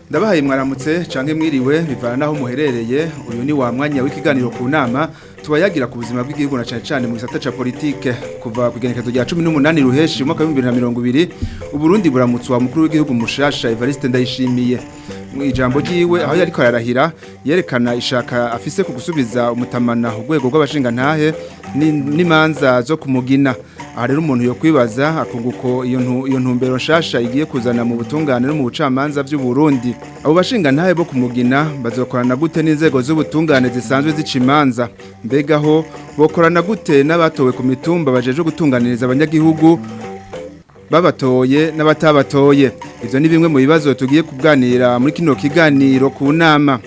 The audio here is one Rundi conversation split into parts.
Ndabahaye mwaramutse canke mwiriwe bivana naho muherereye. Uyu ni wa mwanya w'ikiganiro Ku Nama, tubayagira ku buzima bw'igihugu na cane cane mu gisata ca politike. Kuva ku igenekerezo rya 18 Ruheshi mu mwaka wa 2020, Uburundi buramutswa mukuru w'igihugu mushasha, Evariste Ndayishimiye. Mu ijambo ryiwe aho yariko ararahira, yerekana ishaka afise ku gusubiza umutamana urwego rw'abashingantahe n'imanza zo kumugina. Aha rero umuntu yo kwibaza akunguko iyo ntumbero nshasha igiye kuzana mu butungane no mu bucamanza by'u Burundi. Abo bashingantahe bo kumugina bazokorana gute n'inzego z'ubutungane zisanzwe zica imanza? Mbega ho bokorana gute n'abatowe ku mitumba bajeje gutunganiriza abanyagihugu babatoye n'abatabatoye? Ivyo ni bimwe mu bibazo tugiye kuganira muri kino kiganiro Ku Nama.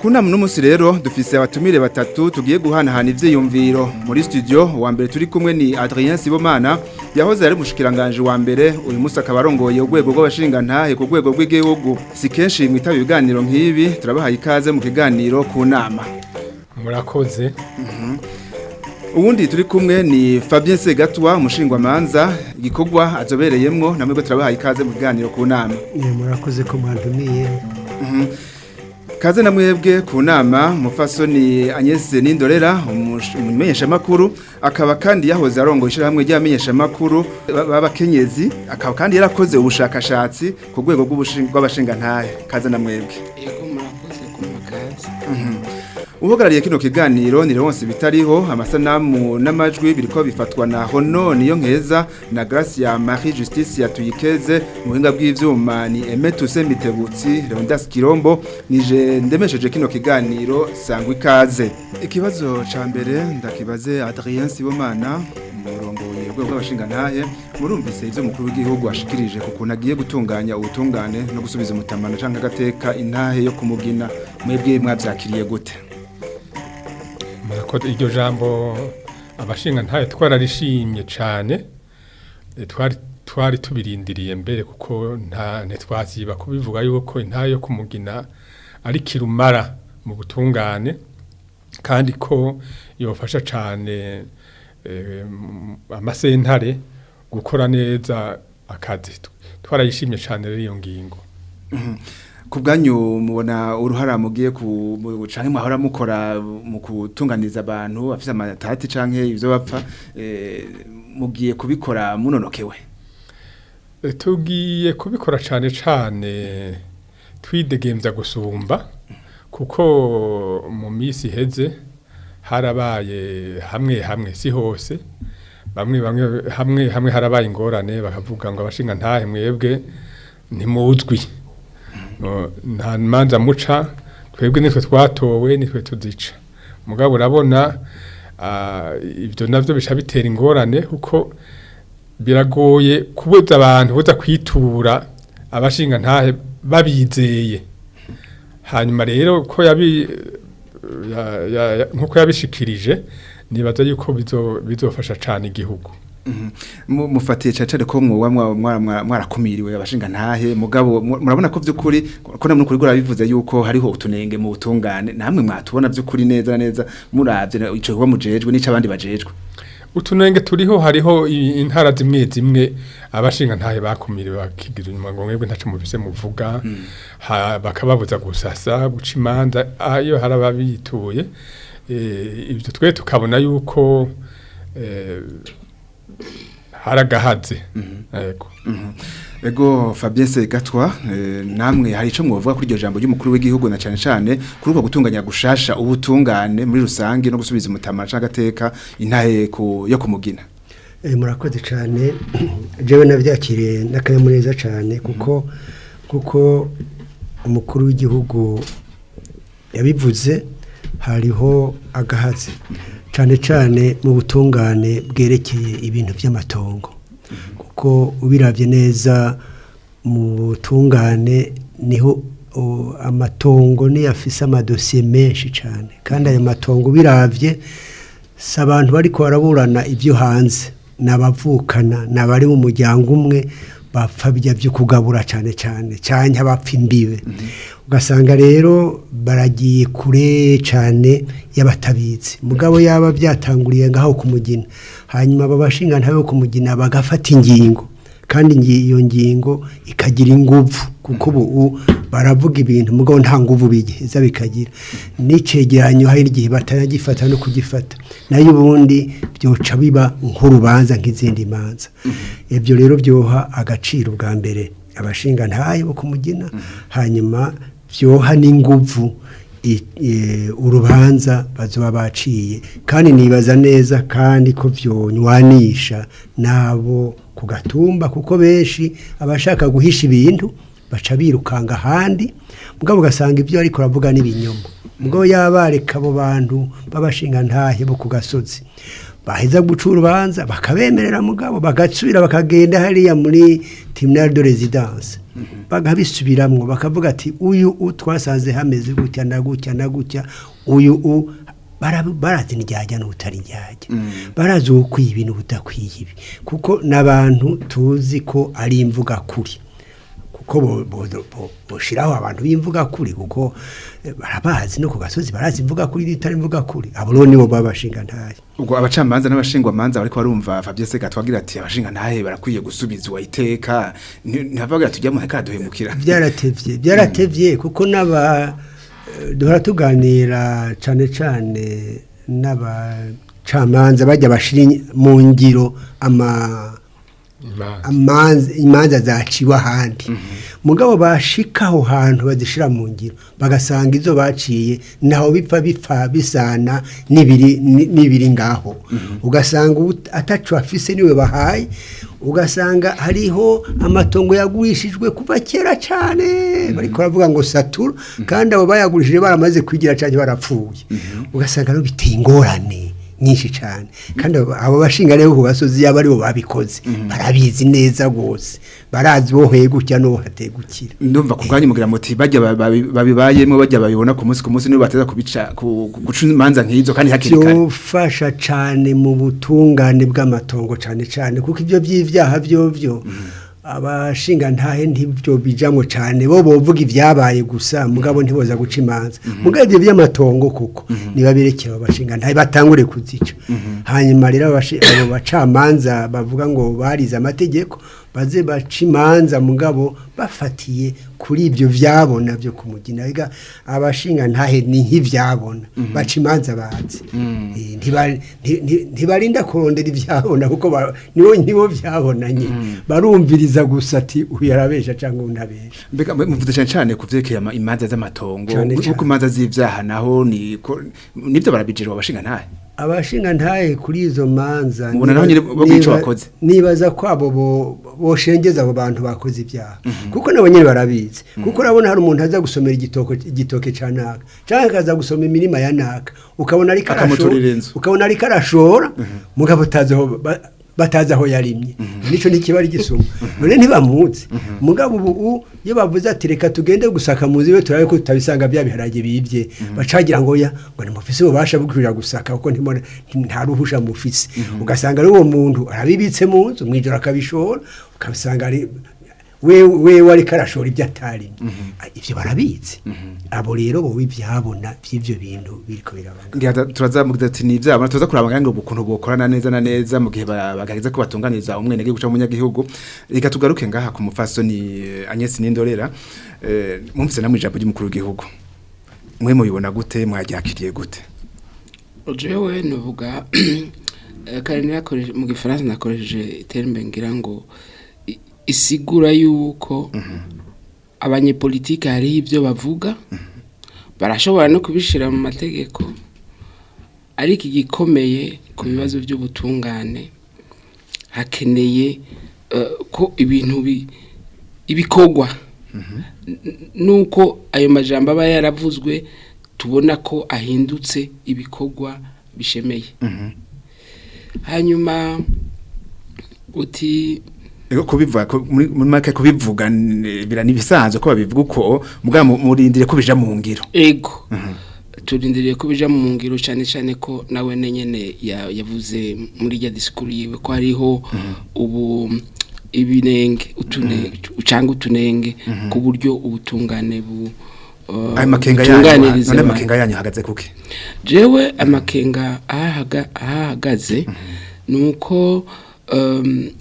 Ku Nama n'umunsi rero dufise abatumire batatu tugiye guhanahana ivyiyumviro muri studio. Wa mbere turi kumwe ni Adrien Sibomana, yahoze ari mushikiranganje wa mbere, uyu musi akaba arongoye urwego rw'abashingantahe ku rwego rw'igihugu. Si kenshi mwitaba ibiganiro nk'ibi, turabahaye ikaze mu kiganiro Ku Nama. Murakoze. Uwundi turi kumwe ni Fabien Segatwa, umushingwamanza, igikorwa azobereyemwo. Namwe turabahaye ikaze mu kiganiro Ku Nama. Murakoze ko mwantumiye. Kaze na mwebwe Ku Nama, mufasoni Agnes Nindorera, umumenyeshamakuru, akaba kandi yahoze arongoye ishyirahamwe ry'abamenyeshamakuru b'abakenyezi, akaba kandi yarakoze ubushakashatsi ku rwego rw'abashingantahe. Kaze na mwebwe. Yego, murakoze kumpa kaze. Uhagarariye kino kiganiro ni Leonce Bitariho. Amasanamu n'amajwi biriko bifatwa na Hono Niyo Nkeza na Gracia Marie Justice ya Tuyikeze. Mu buhinga bw'ivyuma ni Aimé Toussaint Mitebutsi. Leonidas Kirombo nije ndemesheje kino kiganiro. Sangwa ikaze. Ikibazo ca mbere ndakibaze Adrien Sibomana, umurongoye urwego rw'abashingantahe. Murumvise ivyo mukuru w'igihugu ashikirije ku kuntu agiye gutunganya ubutungane no gusubiza umutamana canke agateka intahe yo kumugina. Mwebwe mwavyakiriye gute? Murakoze. Iryo jambo abashinga ntaye twararishimye cane. Twari tubirindiriye mbere, kuko nta ntitwaziba kubivuga yuko intahe yo kumugina ari kirumara mu butungane, kandi ko yofasha cane amasentare gukora neza akazi. Twarayishimye cane rero iyo ngingo. Ku bwanyu mubona uruhara mugiye ku canke mwahora mukora mu kutunganiza abantu bafise amatati canke ivyo bapfa, mugiye kubikora munonokewe? Tugiye kubikora cane cane twidegemvya gusumba, kuko mu minsi iheze harabaye hamwe hamwe, si hose, bamwe bamwe, hamwe hamwe harabaye ingorane, bakavuga ngo abashinga ntahe mwebwe ntimuzwi, nta manza muca, twebwe nitwe twatowe, nitwe tuzica. Mugabo urabona, ibyo navyo bica bitera ingorane, kuko biragoye kubuza abantu buza kwitura abashinga ntahe babizeye. Hanyuma rero ko yabi ya, ya, ya, nkuko yabishikirije, nibaza yuko bizofasha cane igihugu. Mufatiye cane cane ko mwoba mwarakumiriwe abashinga ntahe, mugabo murabona ko vy'ukuri ko namwe kuri bivuze yuko hariho utunenge mu butungane, namwe mwatubona vy'ukuri neza na neza muravye ico kuba mujejwe n'ico abandi bajejwe? Utunenge turiho. Hariho intara zimwe zimwe abashinga ntahe bakumiriwe, bakigira inyuma ngo mwebwe ntaco mufise muvuga, bakababuza gusasa, guca imanza ayo hari ababituye. Ibyo twe tukabona yuko haragahaze. Yego. Ego, Fabien Segatwa, namwe hari ico mwovuga kuri iryo jambo ry'umukuru w'igihugu, na cane cane kuri uko gutunganya gushasha ubutungane muri rusange no gusubiza umutamana canke agateka intahe yo kumugina? Murakoze cyane. Jewe nabyakiriye n'akanyamuneza cyane, kuko umukuru w'igihugu yabivuze, hariho agahaze cyane cyane mu butungane bwerekeye ibintu by'amatongo, kuko ubirabye neza mu butungane niho amatongo niyo afise amadosiye menshi cyane. Kandi ayo matongo ubirabye si abantu bariko baraburana ibyo hanze, ni abavukana, ni abari mu muryango umwe bapfa bijya byo kugabura cyane cyane, cyane abapfa imbibe. Ugasanga rero baragiye kure cyane y'abatabizi. Mugabo yaba byatanguriye ngaho kumugina, hanyuma aba bashinga ntabe kumugina bagafata ingingo. Kandi iyo ngingo ikagira inguvu, kuko ubu baravuga ibintu mugabo nta nguvu bigeza bikagira. N'icegeranyo hari igihe batanagifata no kugifata, nayo ubundi byoca biba nk'urubanza nk'izindi manza. Ibyo rero byoha agaciro bwa mbere abashingantahe bo kumugina, hanyuma byoha n'inguvu urubanza bazoba baciye. Kandi nibaza neza kandi ko vyonywanisha nabo ku gatumba, kuko benshi abashaka guhisha ibintu baca birukanga ahandi, mugabo ugasanga ibyo ariko aravuga n'ibinyoma. Mugabo yabareka abo bantu b'abashingantahe bo ku gasozi baheza guca urubanza bakabemerera, mugabo bagasubira bakagenda hariya muri tribunal de résidence, bakabisubiramwo, bakavuga ati uyu twasanze hameze gutya na gutya na gutya, uyu barazi indyarya n'utari indyarya, barazi uwukwiye ibi n'uwudakwiye ibi, kuko n'abantu tuzi ko ari imvuga kuri, kuko boshiraho abantu b'imvuga kuri, kuko barabazi no ku gasozi, barazi imvuga kuri n'itari imvuga kuri. Abo rero nibo babashinga ntahe. Ubwo abacamanza n'abashingwamanza bariko barumva Fabien Segatwa agira ati abashinga ntahe barakwiye gusubizwa iteka, ntibavuga tujya mu heka duhemukira. Byaratevye, byaratevye, kuko n'aba duhora tuganira cane cane n'abacamanza bajya bashira mu ngiro ama Imanza. Imanza zaciwe ahandi, mugabo bashika aho hantu bazishira mu ngiro bagasanga izo baciye naho bipfa bisana n'ibiri ngaho, ugasanga ataco afise niwe bahaye, ugasanga hariho amatongo yagurishijwe kuva kera cane, bariko baravuga ngo satura, kandi abo bayagurishije baramaze kwigira canke barapfuye, ugasanga rero biteye ingorane nyinshi cyane. Kandi abo bashinga rero ku gasozi, yaba aribo babikoze, barabizi neza rwose, barazi boheye gutya n'uwo hategukira. Ndumva ku bwanyu mugira muti bajya babibayemo, bajya babibona ku munsi ku munsi, nibo bateza kubica guca imanza nk'izo kandi hakiri kare. Byofasha cyane mu butungane bw'amatongo cyane cyane, kuko ibyo by'ibyaha byo abashinga ntahe ntibyo bijamwo cyane, bo bovuga ibyabaye gusa, mugabo ntiboza guca imanza. Mugabo ibyo by'amatongo kuko niba berekeye abashinga ntahe batangure kuzica, hanyuma rero abo bacamanza bavuga ngo barize amategeko baze baca imanza, mugabo bafatiye kuri ibyo vyabona byo kumugina. Ega abashinga ntahe ni nk'ivyabona, baca imanza bazi. Ntibarinda kurondera ivyabona, kuko nibo vyabonanye, barumviriza gusa ati uyu arabesha cyangwa unabesha. Mbega muvuze cyane cyane ku vyerekeye imanza z'amatongo, Cane kuko cane. imanza z'ivyaha naho ni nibyo barabijejwe abashinga ntahe? Abashinga ntahe kuri izo manza Mubona naho nyene bo kwica bakoze. Nibaza ko abo boshengeza abo bantu bakoze ibyaha, kuko nabo nyene barabizi, kuko urabona hari umuntu aza gusomera igitoke ca naka, canke akaza gusoma imirima ya naka, ukabona ariko Akamuturira inzu. ukabona ariko arashora, mugabo utazi aho batazi aho yarimye, nico ntikiba ari gisuma, none ntibamuzi. Mugabo ubu iyo bavuze ati reka tugende gusaka muzi we turabe ko tutabisanga bya biharage bibye, bacagira ngo ya ngo nimufise ububasha bwo kuja gusaka, kuko ntimona nta ruhusha mufise. Ugasanga ari uwo muntu arabibitse mu nzu, mwijoro akabishora, ukabisanga ari we ariko arashora ibyo atarimye. Ivyo barabizi. Abo rero bo ivyabona vy'ivyo bintu biriko birabanga. Ngira turaza mugize ati ni ivyabo, tuza kuraba ngo ukuntu bokorana neza na neza mu gihe bagaheza ko batunganiriza umwenegihugu cyangwa umunyagihugu. Reka tugaruke ngaha ku mufasoni Agnes Nindorera. Mumvise namwe ijambo ry'umukuru w'igihugu, mwe mubibona gute? Mwaryakiriye gute? Jewe nuvuga kare narakoresheje mu gifaransa, nakoresheje terme ngira ngo isigura yuko abanyepolitike hariho ibyo bavuga, barashobora no kubishira mu mategeko, ariko igikomeye ku bibazo by'ubutungane hakeneye ko ibintu ibikorwa, nuko ayo majambo aba yaravuzwe tubona ko ahindutse ibikorwa bishemeye. Hanyuma uti Ego, kubivuga muri make kubivuga bira nibisanzwe ko babivuga uko, mugabo murindire ko bija mu ngiro. Ego, turindiriye ko bija mu ngiro, cyane cyane ko nawe nyene yavuze muri rya discours yiwe ko hariho ubu ibinenge ucanga utunenge ku buryo ubutungane bu Ayo makenga yanyu butunganiriza none abantu. Amakenga yanyu ahagaze kuki? Jewe amakenga ahahagaze ni uko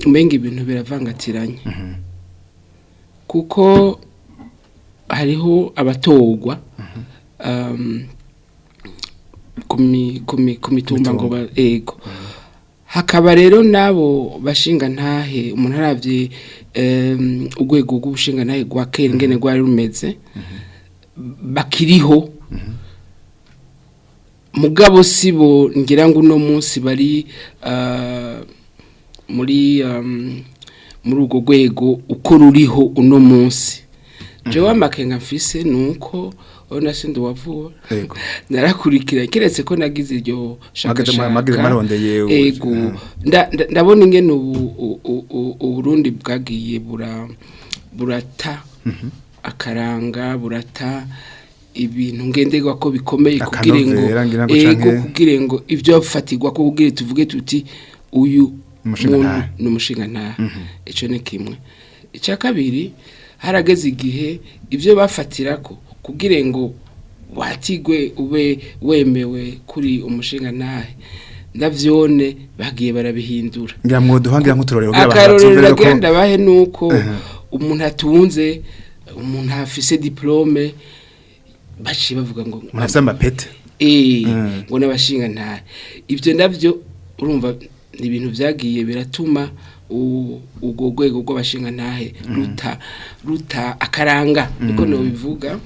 umenga ibintu biravangatiranye kuko hariho abatogwa ku mitumba ngo ego hakaba rero nabo bashinga ntahe umuntu aravye urwego rw'ubushinga ntahe rwa kera ingene rwari rumeze bakiriho mugabo sibo ngira ngo uno munsi bari muri muri urwo rwego uko ruriho uno munsi jewe amakenga mfise nuko ona sindi wavuba narakurikira kiretse ko nagize iryo shakashaka ego ndabona ingene ubu Burundi bwagiye burata akaranga burata ibintu ngenderwa ko bikomeye kugira ngo ego kugira ngo ibyo bafatirwa ko kugira tuvuge tuti uyu ni umushinga ntahe icyo ni kimwe icya kabiri harageze igihe ibyo bafatira ko kugira ngo watigwe ube wemewe kuri umushinga ntahe ndavyone bagiye barabihindura ngira mwoduhangira nk'uturorero akarorero genda bahe nuko umuntu atunze umuntu afise diplome baciye bavuga ngo umuntu afise amapete ngo n'abashinga ntahe ibyo ndavyo urumva ni ibintu byagiye biratuma ubwo rwego rw'abashinga ntahe ruta akaranga niko no bivuga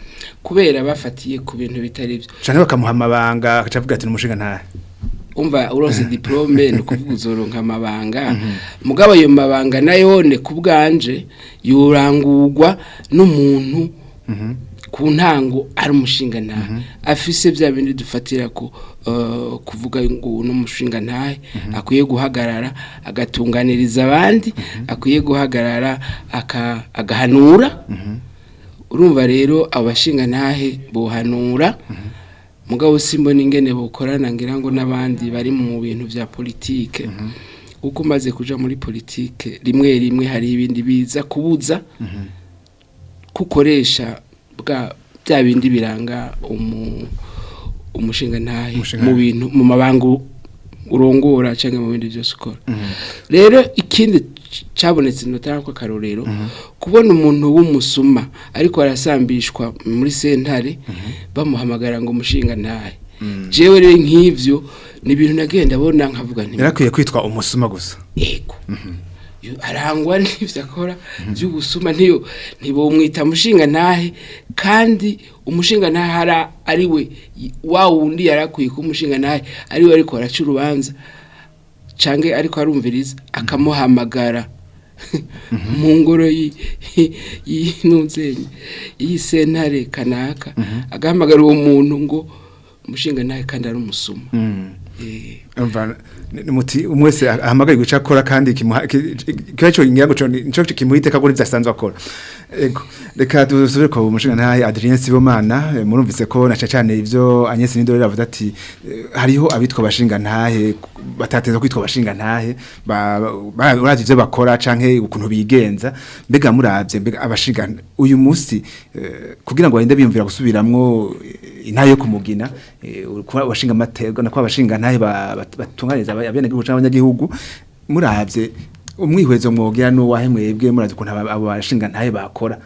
kubera bafatiye ku bintu bitari byo canke bakamuha amabanga akavuga ati n'umushinga ntahe umva uronse diplome no kuvuga uzoronka amabanga mugabo ayo mabanga nayone kubganje yurangurwa n'umuntu ku ntango ari umushinga ntahe afise bya bindi dufatira ko kuvuga ngo uno mushinga ntahe akwiye guhagarara agatunganiriza abandi akwiye guhagarara agahanura urumva rero abashinga ntahe bohanura mugabo simbona ingene bokorana ngira ngo n'abandi bari mu bintu vya politike uko umaze kuja muri politike rimwe rimwe hari ibindi biza kubuza kukoresha bwa bya bindi biranga umushinga ntahe mu bintu mu mabango urongora cyangwa mu bindi byose ukora rero ikindi cabonetse notara ko karorero kubona umuntu w'umusuma ariko arasambishwa muri sentare bamuhamagara ngo umushinga ntahe jewe rero nk'ivyo ni ibintu nagenda abona nkavuga nti yarakwiye kwitwa umusuma gusa yego arangwa n'ivyo akora by'ubusuma ntiyo ntibomwita mushinga ntahe kandi umushinga ntahe ari we wa wundi yarakwiye ko umushinga ntahe ari we ariko araca urubanza canke ariko arumviriza akamuhamagara mu ngoro y'intuzenye y'isentare kanaka agahamagara uwo muntu ngo umushinga ntahe kandi ari umusuma muti umwese ahamagaye ico akora kandi kimuha cyo ngira ngo nico kimuhite kagura ivyo akora. Ego reka dusubire ko umushinga ntahe Adrien Sibomana murumvise ko na cyane ivyo Agnes Nindorera avuze ati hariho abitwa bashinga ntahe batateza kwitwa bashinga ntahe uravye ivyo bakora canke ukuntu bigenza mbega muravye mbega abashinga uyu munsi kugira ngo barinde biyumvira gusubiramwo intahe yo kumugina abashinga amateka na kwa bashinga ntahe batunganiza abenegihugu canke abanyagihugu muravye umwihwezo mwogera n'uwahe mwebwe muravye ukuntu abo bashinga ntahe bakora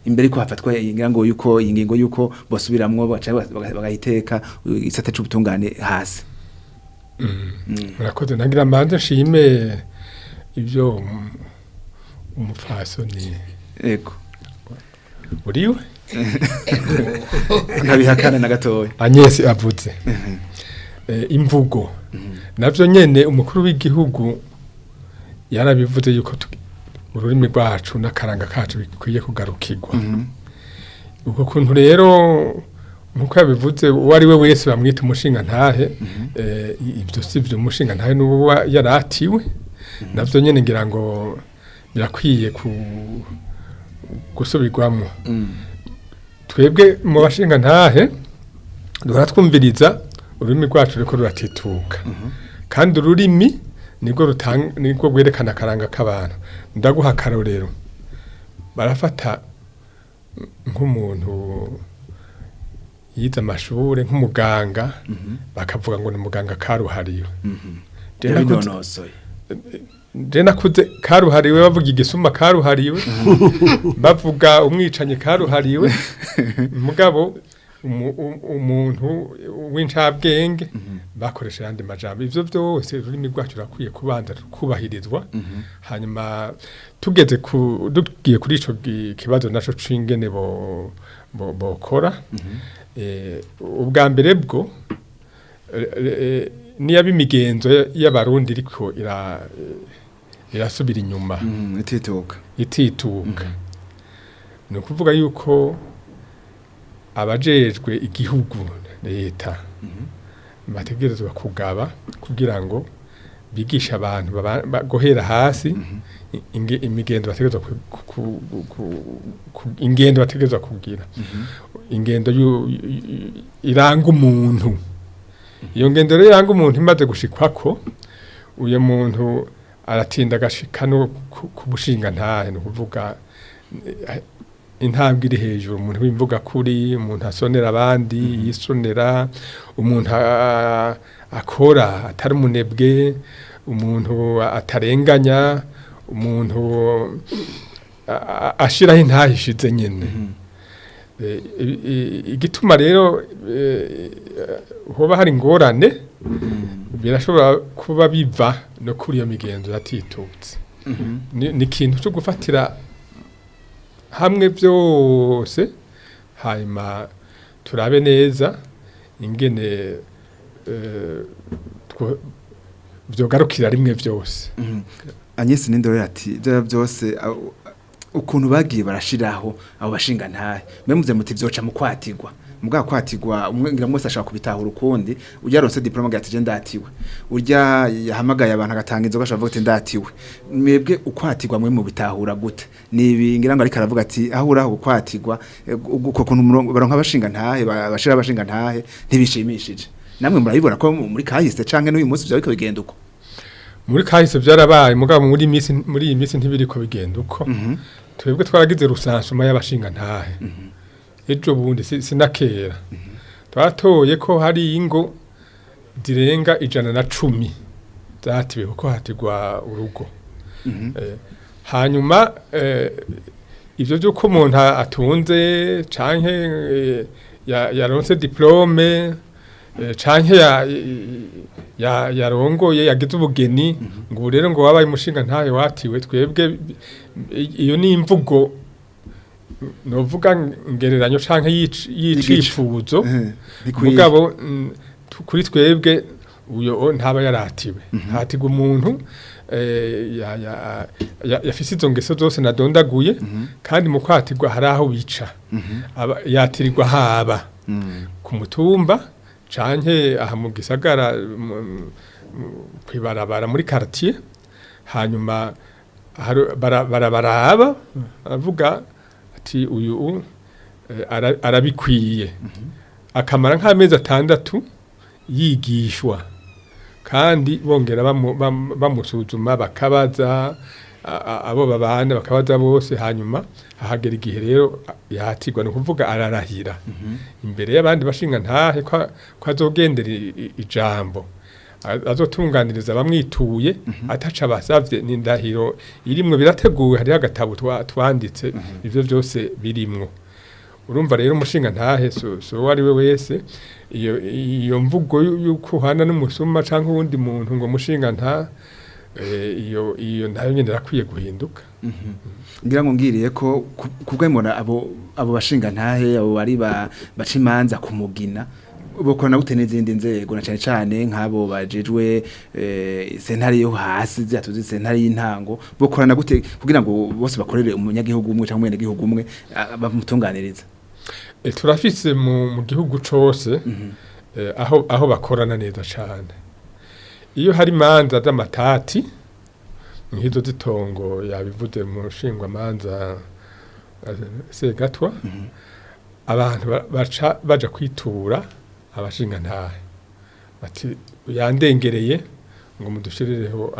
imbere ko hafatwa ingingo yuko ingingo yuko bosubiramwo baca bagahiteka isata c'ubutungane hasi. Murakoze nagira mbanze nshime ibyo umupfasoni yego uriwe ntabihakana na gatoya Agnes avuze imvugo navyo nyene umukuru w'igihugu yarabivuze yuko ururimi rwacu n'akaranga kacu bikwiye kugarukirwa. Uko kuntu rero nkuko yabivuze uwo ari we wese bamwita umushinga ntahe ibyo si byo umushinga ntahe n'uwo yaratiwe navyo nyene ngira ngo birakwiye gusubirwamo. Twebwe mu bashinga ntahe duhora twumviriza ururimi rwacu ruriko ruratituka kandi ururimi nibwo nibwo rwerekana akaranga k'abantu. Ndaguha akarorero, barafata nk'umuntu yize amashure nk'umuganga bakavuga ngo ni muganga karuhariwe. Yabinonosoye. Je nakuze karuhariwe bavuga igisuma karuhariwe, bavuga umwicanyi karuhariwe, mugabo umuntu w'incabwenge bakoresha ayandi majambo. Ivyo vyose ururimi rwacu rurakwiye kubanza kubahirizwa. Hanyuma tugeze ku tugiye kuri ico kibazo naco c'ingene bo bokora, ubwa mbere bwo niyo imigenzo y'abarundi iriko irasubira inyuma, itituka itituka, ni ukuvuga yuko abajejwe igihugu, leta, bategerezwa kugaba kugira ngo bigishe abantu guhera hasi imigenzo bategerezwa ingendo bategerezwa kugira, ingendo iranga umuntu. Iyo ngendo rero iranga umuntu imaze gushikwako, uyo muntu aratinda agashika no ku bushinga ntahe, ni ukuvuga intambwe iri hejuru, umuntu w'imvuga kuri, umuntu asonera abandi, yisonera, umuntu akora atari umunebwe, umuntu atarenganya, umuntu ashiraho intahe ishize nyene. Igituma rero hoba hari ingorane, birashobora kuba biva no kuri iyo migenzo yatitutse. Ni ikintu cyo gufatira hamwe byose, hanyuma turabe neza ingene vyogarukira rimwe byose. Agnes Nindorera ati ibyo byose ukuntu bagiye barashiraho abo bashinga ntahe, mwe muze muti vyoca mu kwatigwa, mugabo kwatigwa umwe ngira mwese ashaka kubitahura ukundi. Urya ronse diplome ati je ndatiwe, urya yahamagaye abantu agatanga inzoga ashaka kuvuga ati ndatiwe. Mwebwe ukwatigwa mwe mu bitahura gute? Nibi ngira ngo ariko aravuga ati aho uraho ukwatigwa, uko kuntu baronka abashinga ntahe, bashira abashinga ntahe ntibishimishije. Namwe murabibona ko muri kahise canke n'uyu munsi vyo bigenda uko? Muri kahise byarabaye, mugabo muri iyi minsi ntibiriko bigenda uko. Twebwe twaragize rusansuma y'abashinga ntahe ejo bundi, sinakera, twatoye ko hari ingo zirenga 110 zatiwe, kuko hatigwa urugo. Hanyuma ivyo by'uko umuntu atunze canke yaronse diplome, canke yarongoye, yagize ubugeni, ngo ubu rero ngo wabaye umushinga ntahe watiwe, twebwe iyo ni imvugo novuga ngereranyo canke y'icifuzo. Bikwiye. Mugabo kuri twebwe uyo ntaba yaratiwe. Hatigwa umuntu yafise izo ngeso zose nadondaguye, kandi mu kwatirwa hari aho bica. Yatirirwa haba ku mutumba canke aha mu gisagara, kwibarabara muri quartier. Hanyuma barabaraba, aravuga ati uyu arabikwiye, akamara nk'amezi 6 yigishwa, kandi bongera bamusuzuma, bakabaza abo babana, bakabaza bose. Hanyuma hahagera igihe rero yatirwa, ni ukuvuga ararahira imbere y'abandi bashinga ntahe ko azogendera ijambo, azotunganiriza abamwituye ataca abasavye. N'indahiro irimwo, birateguwe, hariho agatabo twanditse ivyo byose birimwo. Urumva rero umushinga ntahe so uwo ari we wese. Iyo mvugo y'uko uhana n'umusuma canke uwundi muntu ngo mushinga nta, iyo nayo nyene irakwiye guhinduka. Ngira ngo ngiriye ko kubwemura abo bashinga ntahe, abo bari baca imanza kumugina, bokorana gute n'izindi nzego, na cane cane nk'abo bajejwe sentare yo hasi, ziriya tuzi sentare y'intango, bokorana gute kugira ngo bose bakorere umunyagihugu umwe canke umwenegihugu umwe, bamutunganiriza? Turafise mu gihugu cose aho bakorana neza cane. Iyo hari imanza z'amatati nk'izo z'itongo yabivuze mu nshingwamanza Segatwa, abantu baca baja kwitura abashinga ntahe bati yandengereye, ngo mudushirireho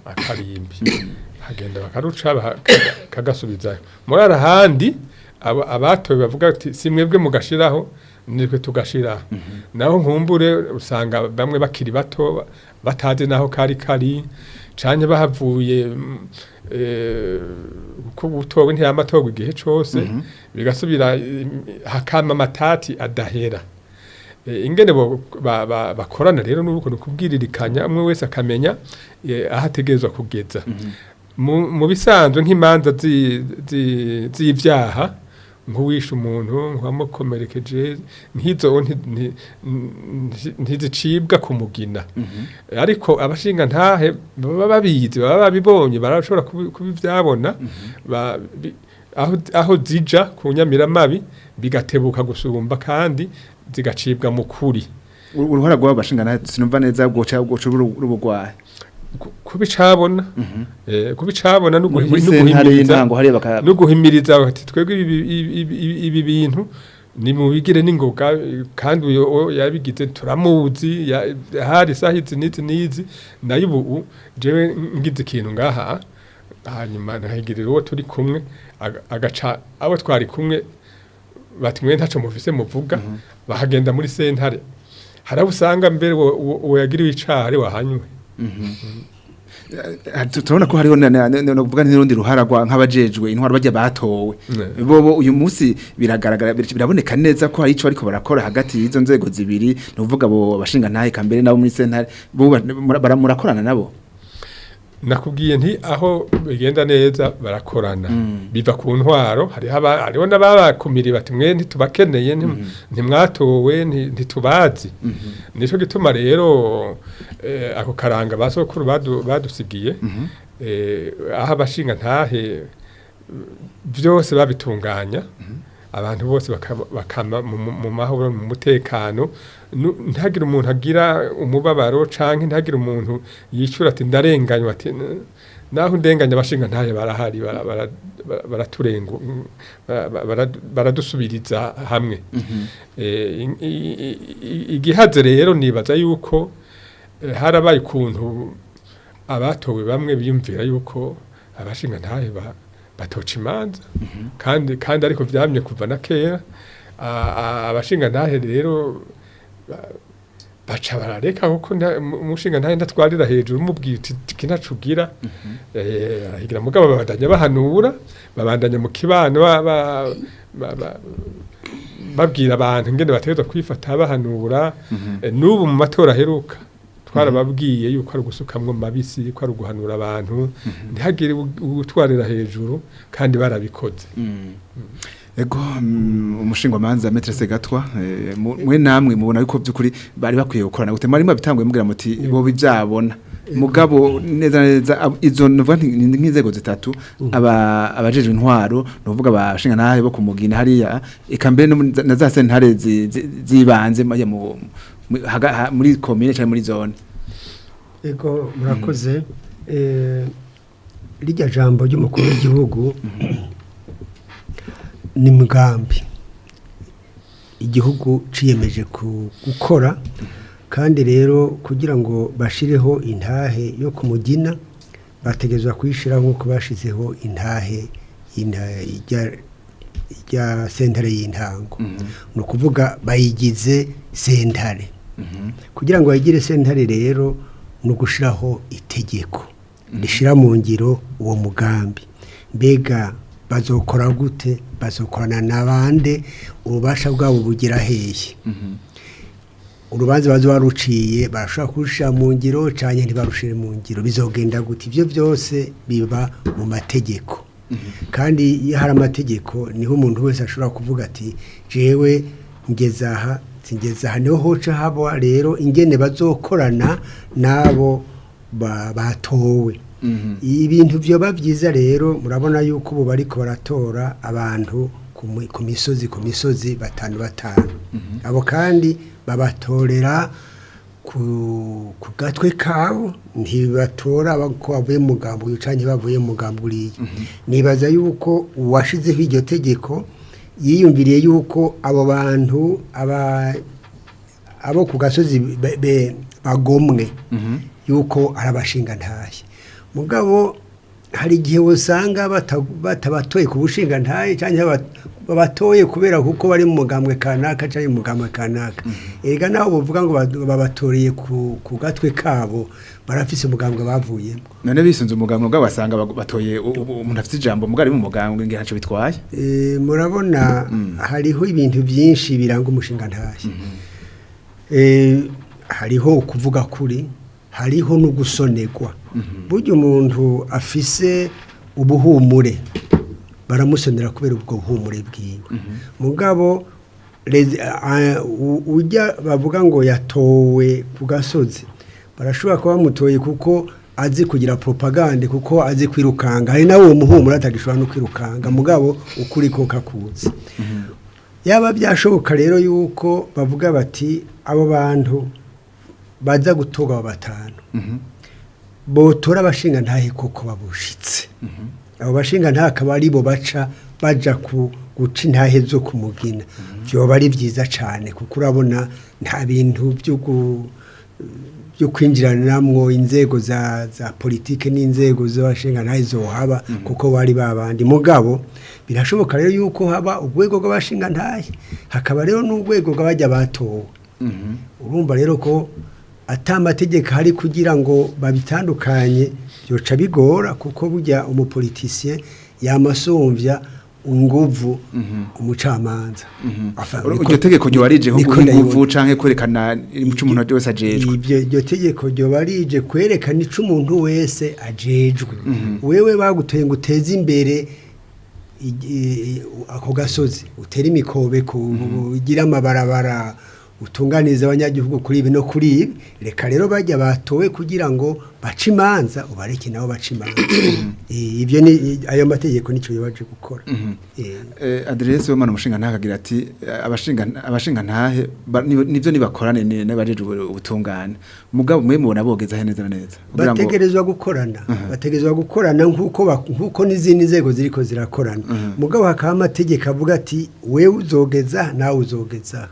akarimbi. Hagenda bakaruca, kagasubizayo. Muri ahandi abatowe bavuga ati si mwebwe mugashiraho, nitwe tugashiraho. Naho nkumbure usanga bamwe bakiri bato, batazi naho kari kari. Canke bahavuye kuko utowe ntiyama atorwa igihe cose, bigasubira, hakama amatati adahera. Ingene bakorana rero nuko nukubwiririkanya, umwe wese akamenya aho ategerezwa kugeza. Mu bisanzwe nk'imanza z'ivyaha, nk'uwishe umuntu, nk'uwamukomerekeje, nk'izo ntizicibwa ku mugina, ariko abashinga ntahe baba babizi, baba babibonye, barashobora kubivyabona, aho zija ku nyamiramabi bigatebuka gusumba kandi zigacibwa mu kuri. Uruhara rw'abo bashinga ntahe sinumva neza bwoca rubugwahe. Kubicabona, kubicabona no muri sentare guhimiriza y'intango hariya baka no guhimiriza bati twebwe ibi bintu ni mubigire n'ingoga, kandi uyo yabigize turamuzi, hari isaha izi n'izi n'izi, nayo ubu jewe ngize ikintu ngaha, hanyuma nkahigirira uwo turi kumwe, agaca abo twari kumwe bati mwe ntaco mufise muvuga, bakagenda muri sentare, hari abo usanga mbere uwo yagiriwe icaha ari wahanywe. Turabona ko hariho no kuvuga n'urundi ruhara rwa nk'abajejwe intwaro bajya batowe. Bobo uyu munsi biragaragara, biraboneka neza ko hari ico ariko barakora hagati y'izo nzego zibiri, ni ukuvuga abo bashinga ntahe kambere nabo muri sentare bo murakorana nabo. Nakubwiye nti aho bigenda neza barakorana, biva ku ntwaro. Hariho hariho n'ababakumiriye bati mwe ntitubakeneye, ntimwatowe, ntitubazi. Nico gituma rero ako karanga ba sokuru badusigiye, aho abashinga ntahe byose babitunganya, abantu bose bakama mu mahoro, mu mutekano, ntihagire umuntu agira umubabaro canke ntihagire umuntu yicura ati ndarenganywa, ati naho ndenganya abashinga ntahe barahari, baraturengu, baradusubiriza hamwe. Igihaze rero nibaza yuko harabaye ukuntu abatowe bamwe biyumvira yuko abashinga ntahe batoca imanza, kandi ariko vyamye kuva na kera. Abashinga ntahe rero baca barareka, kuko umushinga ntahe ntatwarira hejuru, umubwiye uti iki ntaco ugira, arahigira. Mugabo babandanya bahanura, babandanya mu kibano babwira abantu ingene bategerezwa kwifata, bahanura. N'ubu mu matora aheruka twarababwiye yuko ari ugusukamwo mabisi, ko ari uguhanura abantu, ntihagire uwutwarira hejuru, kandi barabikoze. Ego, umushingwamanza Maître Segatwa, mwe namwe mubona yuko byukuri bari bakwiye gukorana gute? Mwari mwabitanguye mugira muti bo bivyabona, mugabo neza neza izo nuvuga nti ni nk'inzego zitatu: aba abajejwe intwaro, nuvuga abashinga ntahe bo kumugina hariya, eka mbere no na za sentare zibanze muri commune cyangwa muri zone. Ego, murakoze. Rirya jambo ry'umukuru w'igihugu ni mugambi igihugu ciyemeje gukora, kandi rero kugira ngo bashireho intahe yo kumugina bategerezwa kuyishiraho nk'uko bashizeho intahe ijya sentare y'intango, ni ukuvuga bayigize sentare. Kugira ngo bayigire sentare rero ni ugushiraho itegeko rishyira mu ngiro uwo mugambi. Mbega bazokora gute? Bazokorana n'abande? Ububasha bwabo bugira hehe? Urubanza bazoba baruciye barashobora kurushyira mu ngiro cyane, ntibarushire mu ngiro, bizogenda gute? Ibyo byose biba mu mategeko, kandi iyo hari amategeko niho umuntu wese ashobora kuvuga ati jewe ngeze aha, singeze aha. Niho hoca haba rero ingene bazokorana n'abo batowe. Ibintu vyoba byiza rero, murabona yuko ubu bariko baratora abantu ku misozi, ku misozi batanu batanu. Abo kandi babatorera ku gatwe kabo, ntibatora ko bavuye mu mugambi uyu canke bavuye mu mugambi uriya. Nibaza yuko uwashizeho iryo tegeko yiyumviriye yuko abo bantu abo ku gasozi bagomwe yuko ari abashinga ntahe. Mugabo Hari igihe usanga batabatoye ku bushinga ntaye cyangwa babatoye kubera kuko bari mu mugambwe kanaka cyangwa mu mugambwe kanaka. Erega naho buvuga ngo babatoreye ku gatwe kabo, barafise umugambwe bavuyemo. None bisunze umugambwe bwabo basanga batoye umuntu afite ijambo mugari mu mugambwe, ngira ntaco bitwaye. Murabona hariho ibintu byinshi biranga umushinga ntahe. Hariho ukuvuga kuri, hariho no gusonegwa. Burya umuntu afise ubuhumure baramusonera kubera ubwo buhumure bwiwe. Mugabo ujya bavuga ngo yatowe ku gasozi, barashobora kuba bamutoye kuko azi kugira propagande, kuko azi kwirukanga. Hari nawe uwo muhumure atagishobora no kwirukanga, mugabo ukuri ko kakuzi. Yaba byashoboka rero yuko bavuga bati abo bantu baza gutorwa, abo batanu botora abashinga ntahe koko babushitse, abo bashinga ntahe akaba ari bo baca baja ku guca intahe zo kumugina, vyoba ari vyiza cane, kuko urabona nta bintu byo kwinjiranamwo inzego za politike n'inzego z'abashinga ntahe zohaba, kuko bari babandi. Mugabo birashoboka rero yuko haba urwego rw'abashinga ntahe, hakaba rero n'urwego rw'abajya batowe. Urumva rero ko ata mategeko ahari kugira ngo babitandukanye, byoca bigora, kuko burya umupoliticien yamasumvya inguvu umucamanza. Enfin, Iryo tegeko ryo warije niko nko ndabibona. inguvu canke kwerekana ico umuntu wese ajejwe? Ibyo iryo tegeko ryoba rije kwerekana ico umuntu wese ajejwe. Wewe bagutoye ngo uteze imbere ako gasozi, utere imikobeko, ugire amabarabara, utunganize abanyagihugu kuri ibi no kuri ibi. Reka rero bajya batowe kugira ngo bace imanza, ubareke nabo bace imanza. Ibyo ni ayo mategeko nicyo yabaje gukora. Adresse w'Imana umushinga ntahe akagira ati abashinga ntahe nivyo nibakorane n'abajejwe ubutungane, mugabo mwe mubona bogeza he neza na neza kugira ngo Bategerezwa gukorana, bategerezwa gukorana nkuko n'izindi nzego ziriko zirakorana. Mugabo hakaba amategeko avuga ati wewe uzogeza, nawe uzogeza.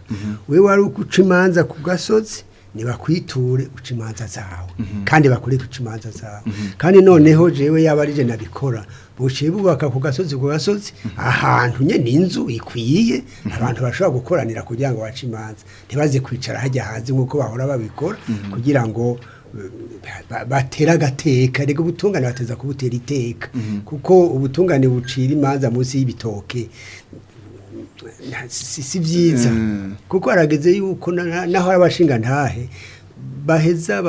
Wewe wari uca imanza ku gasozi, nibakwiture uca imanza zawe, kandi bakureke uca imanza zawe. Kandi noneho jewe yaba ari je nabikora, buciye bubaka ku gasozi ahantu nyene inzu ikwiye abantu bashobora gukoranira kugira ngo bace imanza, ntibaze kwicara hajya hanze nk'uko bahora babikora, kugira ngo batera agateka. Reka ubutungane bateza kubutera iteka, kuko ubutungane bucira imanza munsi y'ibitoke si vyiza, kuko harageze yuko naho abashinga ntahe baheza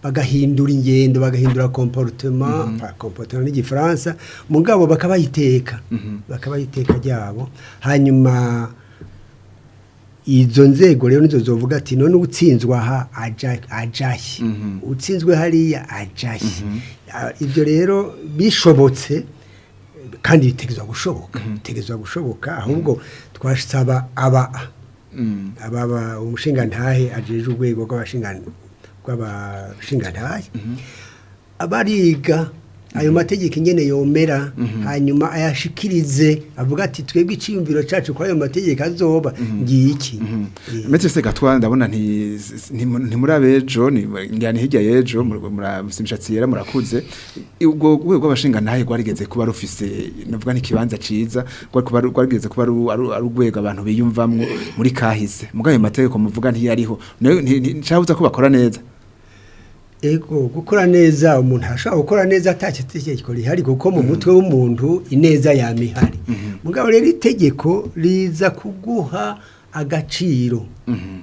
bagahindura ingendo, bagahindura comportement, enfin, comportement n'igifaransa, mugabo bakabayiteka, bakabayiteka ryabo. Hanyuma izo nzego rero nizo zovuga ati none utsinzwe aha aja ajahe, utsinzwe hariya ajahe. Ibyo rero bishobotse, kandi bitegerezwa gushoboka, bitegerezwa gushoboka. Ahubwo twasaba aba umushinga ntahe ajeje urwego rw'abashinga ntahe abariga ayo mategeko ingene yomera, hanyuma ayashikirize, avuga ati twebwe iciyumviro cacu ko ayo mategeko azoba ngiki. Maître Segatwa, ndabona ntimurabejo, ni ngira ni hirya yejo murafise imishatsi yera, murakuze. Ubwo rwego rw'abashinga ntahe rwarigeze kuba rufise, navuga n'ikibanza ciza, rwarigeze kuba ari urwego abantu biyumvamwo muri kahise. Mugabo ayo mategeko muvuga ntiyariho. Nayo nticabuza ko bakora neza. Ego, gukora neza, umuntu ashobora gukora neza atacyo itegeko rihari, kuko mu mutwe w'umuntu ineza yama ihari. Mugabo rero itegeko riza kuguha agaciro.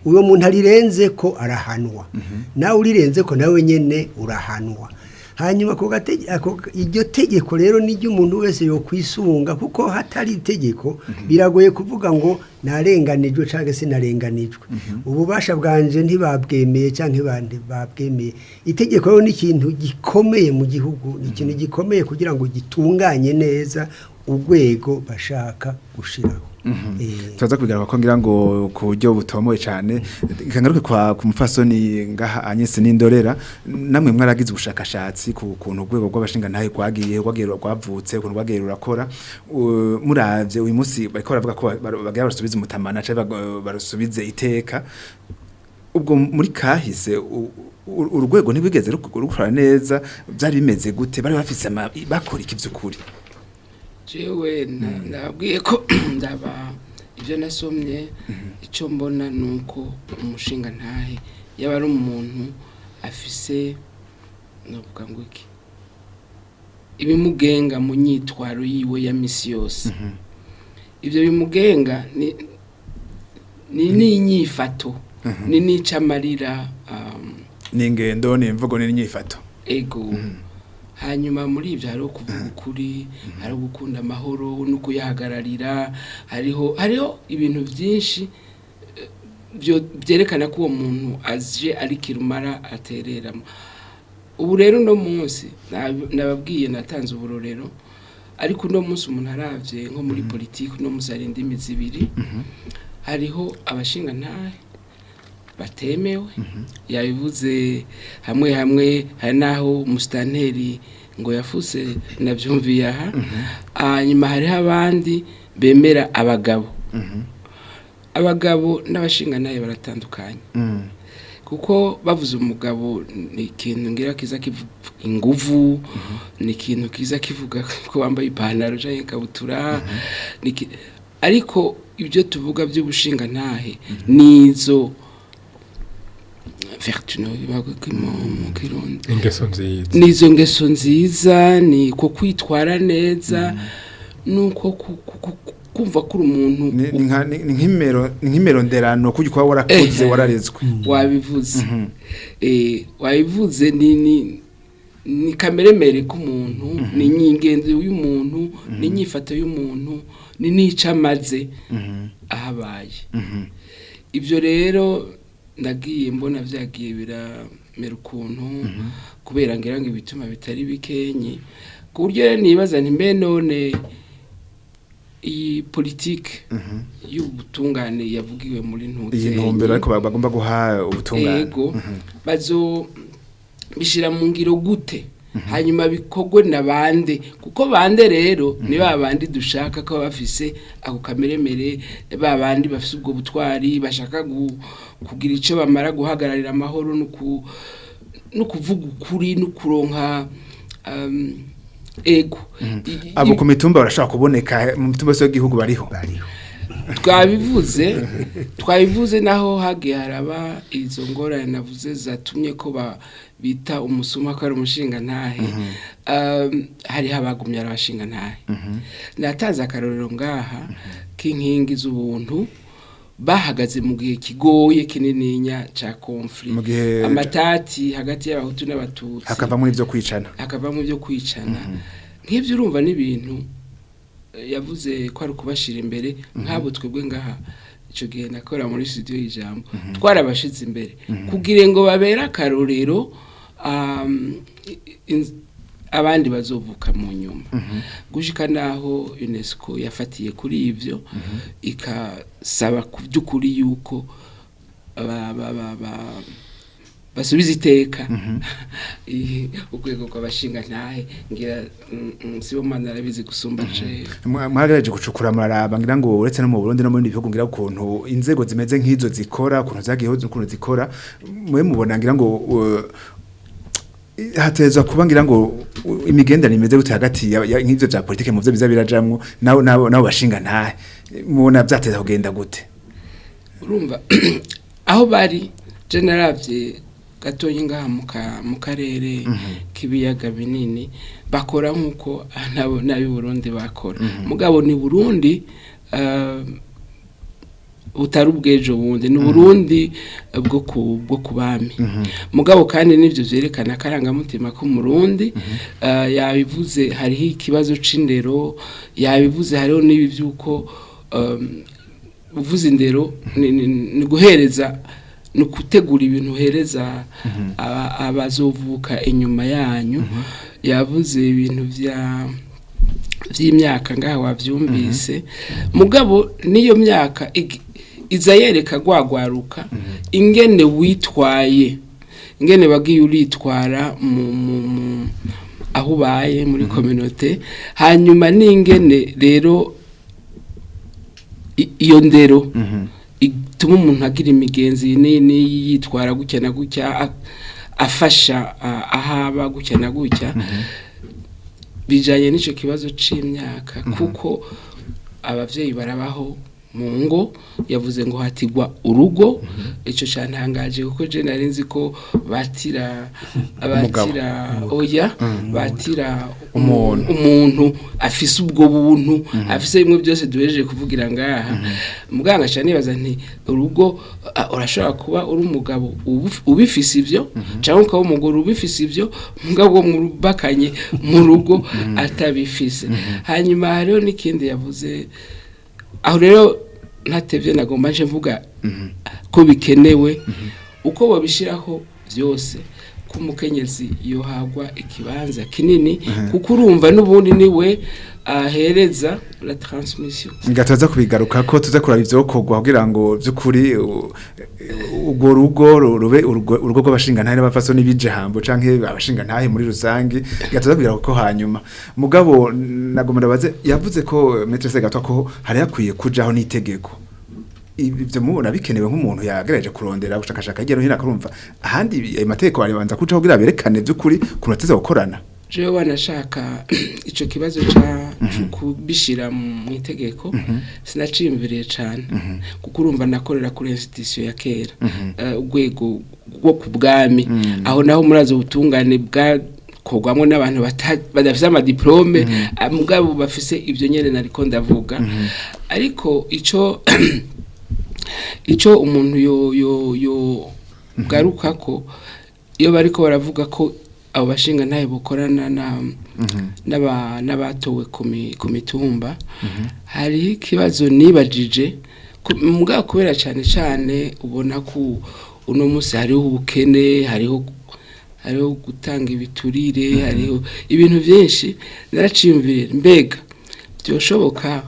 Uwo muntu arirenze ko arahanwa, nawe urirenze ko nawe nyene urahanwa. Hanyuma iryo tegeko rero niryo umuntu wese yokwisunga, kuko hatari itegeko biragoye kuvuga ngo narenganijwe canke sinarenganijwe, ububasha bwanje ntibabwemeye canke babwemeye. Itegeko rero ni ikintu gikomeye mu gihugu, ni ikintu gikomeye kugira ngo gitunganye neza urwego bashaka gushiraho. Turaza kubigaruka ko ngira ngo ku buryo butomoye cyane. Kangaruke kwa ku mufasoni ngaha Agnes Nindorera, namwe mwaragize ubushakashatsi ku kuntu urwego rw'abashinga ntahe rwagiye rwavutse, ukuntu rwagiye rurakora. Muravye uyu munsi bariko baravuga ko bagira basubize umutamana canke barusubize iteka. Ubwo muri kahise Urwego ntibigeze rukora neza, byari bimeze gute? Bari bafise bakora iki vy'ukuri? Jewe nababwiye ko ndaba ibyo nasomye, icyo mbona ni uko umushinga ntahe yaba ari umuntu afise, navuga ngo iki, ibimugenga mu nyitwaro yiwe ya misi yose. Ibyo bimugenga ni n'inyifato, ni n'icamarira, ni ingendo, ni imvugo, ni inyifato. Ego. Hanyuma muri ibyo hariho kuvuga ukuri, hariho gukunda amahoro no kuyahagararira, hariho ibintu byinshi byerekana ko uwo muntu aje ari kirumara atereramo. Ubu rero uno munsi nababwiye, natanze uburorero, ariko uno munsi umuntu aravye nko muri politiki, uno munsi hari indimi zibiri. Hariho abashingantahe batemewe, yabivuze hamwe hamwe, hari n'aho umusitanteri ngo yafuse, nabyumviye aha. Hanyuma hariho abandi bemera abagabo. Abagabo n'abashingantahe baratandukanye, kuko bavuze umugabo ni ikintu ngira kiza kivuga inguvu, ni ikintu kiza kivuga ko wambaye ipantaro canke ikabutura, ariko ibyo tuvuga by'ubushingantahe nizo vertu no mu Kirundi. Ingeso nziza. Nizo ngeso nziza, ni ko kwitwara neza, nuko kumva ko uri umuntu. Ni nk'imero nderano kujya kuba warakuze, wararezwe. Wabivuze, wabivuze, ni kameremere k'umuntu, ni ingenzi y'umuntu, ni inyifato y'umuntu, ni n'ico amaze ahabaye. Ibyo rero ndagiye mbona byagiye biramera ukuntu, kubera ngira ngo ibituma bitari bikenye, ku buryo rero nibaza nti mbe none iyi politike y'ubutungane yavugiwe muri iyi Ntutse ntumbero ariko bagomba guha ubutungane. Ego, bazo bishira mu ngiro gute? Hanyuma bikorwe na bande? Kuko bande rero ni ba bandi dushaka ko bafise ako kameremere, ba bandi bafise ubwo butwari, bashaka kugira ico bamara, guhagararira amahoro no kuvuga ukuri no kuronka, ego. Abo ku mitumba barashobora kuboneka, mu mitumba yose y'igihugu bariho. Bariho. Twabivuze naho hagiye haraba izo ngorane navuze zatumye ko bita umusuma ko ari umushinga ntahe, hariho abagumye ari abashinga ntahe. Natanze akarorero ngaha k'inkingi z'ubuntu bahagaze mu gihe kigoye kinininya ca conflit, Mu gihe amatati hagati y'abahutu n'abatutsi, hakavamwo ivyo kwicana. Hakavamo ibyo kwicana nk'ibyo. Urumva n'ibintu yavuze ko ari ukubashira imbere nk'abo. Twebwe ngaha icyo gihe nakora muri studio y'Ijambo, twarabashize imbere kugira ngo babere akarorero abandi bazovuka mu nyuma, gushika naho UNESCO yafatiye kuri ivyo ikasaba ku by'ukuri yuko basubiza iteka urwego rw'abashinga ntahe. Ngira Sibomana arabizi gusumba jewe. Mwagerageje gucukura, muraraba ngira ngo uretse no mu Burundi no mu bindi bihugu, ngira ukuntu inzego zimeze nk'izo zikora, ukuntu zagiyeho, ukuntu zikora. Mwe mubona ngira ngo hatezwa kuba ngira ngo imigenderanire imeze gute hagati nk'ivyo vya politike mu vyo biza birajamwo nabo bashinga ntahe? Mubona vyateza kugenda gute? Urumva aho bari, je naravye gatoyi ngaha mu karere k'ibiyaga binini, bakora nk'uko nabo n'ab'i Burundi bakora. Mugabo ni Burundi butari ubw'ejo bundi, ni Burundi bwo ku bami. Mugabo kandi nivyo vyerekana akarangamutima k'Umurundi. Yabivuze, hariho ikibazo c'indero. Yabivuze, hariho n'ibi vy'uko uvuze indero ni guhereza, ni ukutegura ibintu uhereza abazovuka inyuma yanyu. Yavuze ibintu vya vy'imyaka ngaha, wavyumvise. Mugabo niyo myaka iza yereka gwagwaruka ingene witwaye, ingene wagiye uritwara mu aho ubaye muri communauté. Hanyuma n'ingene rero iyo ndero ituma umuntu agira imigenzi nini, yitwara gutya na gutya. afasha ahaba gutya na gutya, bijanye n'ico kibazo c'imyaka, kuko abavyeyi barabaho mu ngo. Yavuze ngo hatigwa urugo, ico cantangaje kuko je nari nzi ko batira abatira, oya, batira Umuntu. Umuntu afise ubwo buntu, afise bimwe byose duhejeje kuvugira ngaha. Muganga cyane nibaza nti urugo, urashobora kuba uri umugabo ubifise ivyo, cyangwa ukaba umugore ubifise ivyo, mugabo murubakanye mu rugo atabifise. Hanyuma hariho n'ikindi yavuze aho rero ntatevye, nagomba nje mvuga ko bikenewe uko babishiraho byose ko umukenyezi yohagwa ikibanza kinini, kuko urumva n'ubundi niwe ahereza la transmission. Ngatoza kubigaruka ko tuza kuraba ivyokorwa kugira ngo vy'ukuri urwo rugo rube urugo rw'abashingantahe n'abapfasoni b'ijambo canke abashingantahe muri rusangi. Gatoza kubigaruka ko hanyuma. Mugabo nagomba ndabaze, yavuze ko Maître Segatwa ko hari hakwiye kujaho n'itegeko. Ibyo mubona bikenewe nk'umuntu yagerageje kurondera gushakashaka hirya no hino, akarumva ahandi ayo mategeko aribanza kujaho kugira berekane vy'ukuri ukuntu bateza gukorana? Jewe wanashaka ico kibazo ca kubishira mu itegeko sinaciyumviriye cane, kuko urumva nakorera kuri institution ya kera, urwego rwo ku bwami, aho naho murazi ubutungane bwa kogwamwo n'abantu badafise ama diplômes, mugabo bafise ivyo nyene nariko ndavuga. Ariko ico umuntu yo garuka ko iyo bariko baravuga ko abo bashinga ntaye bukorana na n'abatowe ku mitumba, hari ikibazo nibajije mugabo kubera cyane cyane ubona ko uno munsi hariho ubukene, hariho gutanga ibiturire, hariho ibintu byinshi. Naraciyumvire, mbega byoshoboka?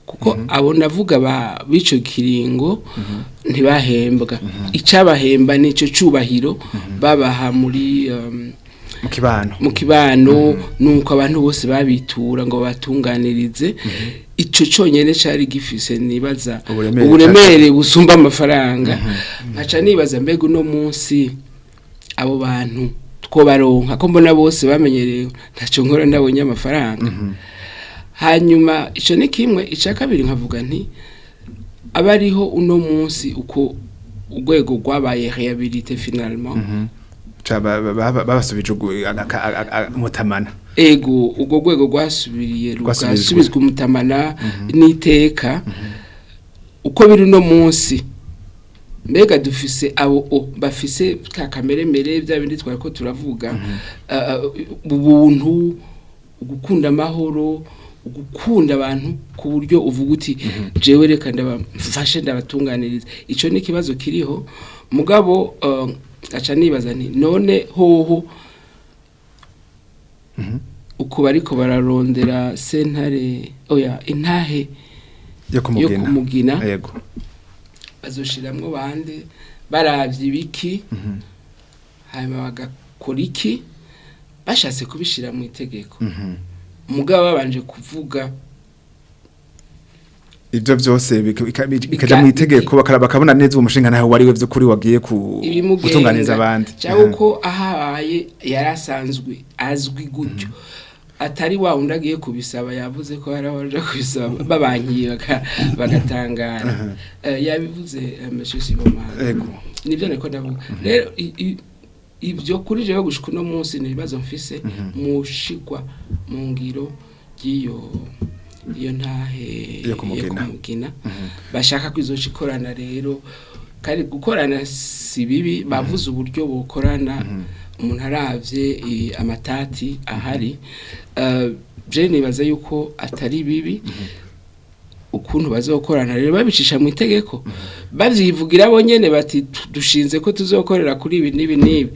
Kuko abo navuga ba bico kiringo ntibahembwa, icabahemba nico cubahiro babaha muri mu kibano. Mu kibano, nuko abantu bose babitura ngo batunganirize. Ico conyene cari gifise, nibaza, uburemere. Uburemere busumba amafaranga. Nkaca nibaza, mbega uno munsi abo bantu twobaronka, ko mbona bose bamenyereye ntaco nkora ndabonye amafaranga? Hanyuma ico ni kimwe. Ica kabiri, nkavuga nti abariho uno munsi, uko urwego rwabaye réhabilité finalement, Ca babasubije umutamana. Ego, urwo rwego rwasubiriye Rwasubijwe. rugasubizwa umutamana n'iteka uko biri uno munsi, mbega dufise abo bafise ka kameremere, bya bindi twari ko turavuga, ubuntu, gukunda amahoro, gukunda abantu, ku buryo uvuga uti jewe reka ndabafashe ndabatunganiriza? Ico ni ikibazo kiriho. Mugabo aca nibaza nti none hoho uko bariko bararondera sentare, oya, intahe yo yo kumugina, kumugina, bazoshiramwo bande, baravye ibiki, hanyuma bagakora iki bashatse kubishira mu itegeko, mugabo babanje kuvuga Ivyo vyose bikaja mu itegeko, bakabona neza uwo mushinga ntaho wari we vy'ukuri wagiye ku ibimugenga gutunganiriza abandi. Cyangwa uko ahabaye yarasanzwe azwi gutyo, atari wa wundi agiye kubisaba. Yavuze ko hari abaja kubisaba babankiye bagatangara. Yabivuze Monsieur Sibomana. Nibyo niko ndavuga rero. Ibyo kuri jewe gushika uno munsi ni ibibazo mfise mushigwa mu ngiro ry'iyo iyo ntahe yo kumugina. Kumugina bashaka ko izoca ikorana rero, kandi gukorana si bibi, bavuze uburyo bokorana. Umuntu aravye amatati ahari, je nibaza yuko atari bibi ukuntu bazokorana rero babicisha mu itegeko, bavyivugira bo nyene bati dushinze ko tuzokorera kuri ibi n'ibi n'ibi.